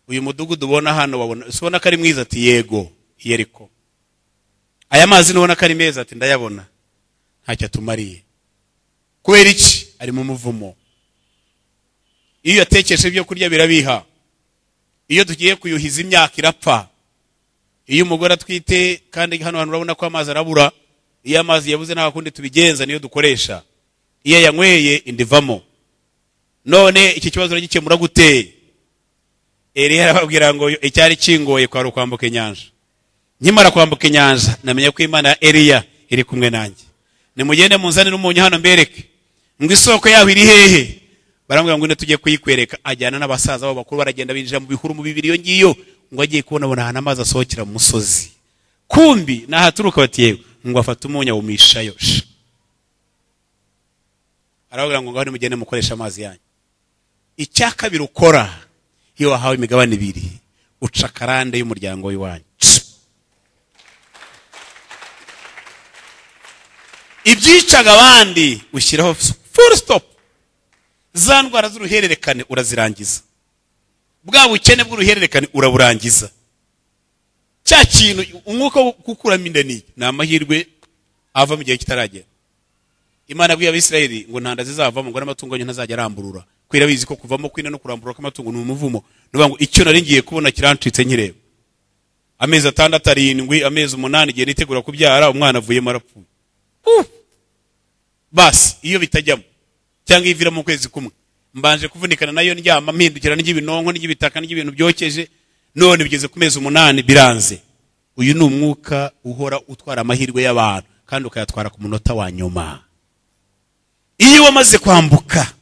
Uyu mudugudu ubona hano, wabona ubona ko ari mwiza? Ati yego, Yeriko. Aya mazi nubona ko ari meza? Ati ndayabona. Ntacyo atumariye. Kubera iki? Ari mu muvumo. Iyo yatekeshe ibyo kurya birabiha. Iyo tugiye kuyuhiza imyaka irapfa. Iyo umugore atwite, kandi hano hantu urabona ko amazi arabura, iyo amazi yabuze nta kundi tubigenza, niyo dukoresha. Iyo yanyweye indivamo. None iki kibazo uragikemura gute? Eliya arababwira ngo icyari kingoye kwari ukwambuka inyanja. Nkimara kwambuka inyanja namenye ko Imana ya Eliya iri kumwe nanjye. Nimugende munzanire umunyu hano mbereke. Ngo isoko yaho iri hehe? Baramubwira ngo ine tujye kuyikwereka. Ajyana n'abasaza babo bakuru, baragenda binjira mu bihuru mu bibiri iyo ngiyo, ngo agiye kubona abona ahantu amazi asohokera mu musozi. Kumbi nahaturuka bati yewe, ngo afate umunyu awumishayo. Arababwira ngo ngaho nimugende mukoresha amazi yanyu. Icya kabiri ukora iyo wahawe imigabane ibiri, uca karande y'umuryango w'iwanyu. Ibyicaga abandi ushyiraho full stop. Za ndwara z'uruhererekane urazirangiza, bwa bukene bw'uruhererekane uraburangiza. Cya kintu umwuka wo gukuramo inda ni amahirwe ava mu gihe kitaragera. Imana abwiye Abisirayeli ngo nta nda zizavamo, ngo n'amatungo yanyu ntazajya aramburura. Kwira bizi ko kuvamo kwina no kurambura kw'amatungo ni umuvumo. Nuvuga ngo icyo nari ngiye kubona kirancitse nkireba. Amezi 6 7 amezi 8 igihe nitegura kubyara, umwana avuyemo arapfuye. Basi iyo bitajyamo cyangwa ivira mu kwezi kumwe, mbanje kuvunikana nayo ndyama mpindukira n'ibinonko n'ibitaka n'ibintu byokeje, none bigeze ku mezi 8 biranze. Uyu ni umwuka uhora utwara amahirwe y'abantu kandi ukayatwara ku munota wa nyuma. Iyo wamaze kwambuka,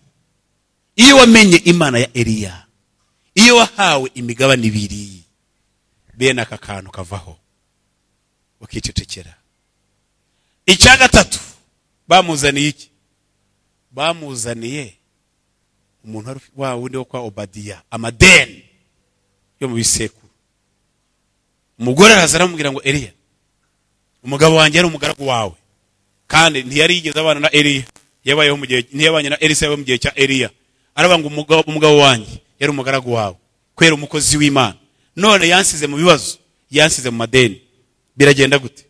iyo wamenye Imana ya Eliya, iyo wahawe imigabane ibiri, bene aka kantu kavaho ukicecekera. Icya gatatu bamuzaniye iki? Bamuzaniye umuntu wa wundi wo kwa Obadiya, amadeni yo mu bisekuru. Umugore araza aramubwira ngo Eliya, umugabo wanjye yari umugaragu wawe, kandi ntiyari yigeze abana na Eliya, yabayeho mu gihe ntiyabanye na Elisa, yabaye mu gihe cya Eliya. Aravuga ngo umugabo wanjye yari umugaragu wawe, kwera umukozi w'Imana, none yansize mu bibazo, yansize mu madeni, biragenda gute?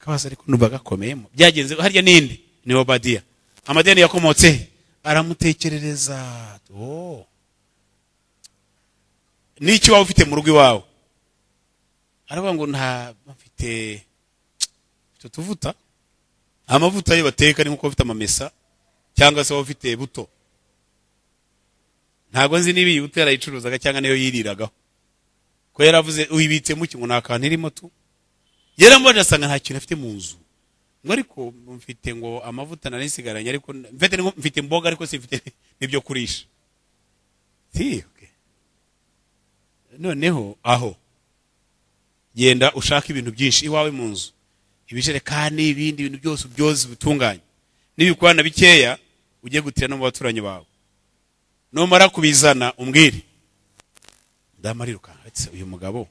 Kabaza ariko numva gakomeyemo. Byagenze harya ninde? Ni Obadiya. Amadeni yakomotse aramutekerereza. Oh, n'icyo waba ufite mu rugo iwawe? Aravuga ngo nta mfite tuvuta, amavuta yo bateka ni nkuko ufite amamesa cyangwa se ufite buto. Ntago nzi niba iyi buto yarayicuruzaga cyangwa niyo yiriragaho. Ko yaravuze uyibitse mu kintu nta irimo tu. Yaramubajije asanga nta kintu afite mu nzu. Ngo ariko mfite ngo amavuta nari nsigaranye, ariko mfite imboga ariko simfite n'ibyo kurisha. Si okay. Noneho aho genda ushaka ibintu byinshi iwawe mu nzu, ibijerekani ibindi bintu byose ubyoze ubitunganye, nibikwana bikeya ujye gutira no mu baturanyi bawe. Numara kubizana umbwire. Ndamariruka ati uyu mugabo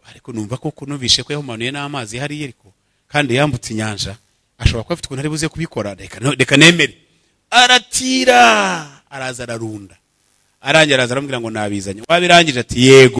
ariko numva ko kunubishe ko yahumanuye n'amazi hari yeriko kandi yambutse inyanja, ashobora kuba afite ukuntu ari buze kubikora, reka nemere. Aratira araza ararunda, arangira araza aramubwira ngo nabizanye. Wabirangije? Ati yego.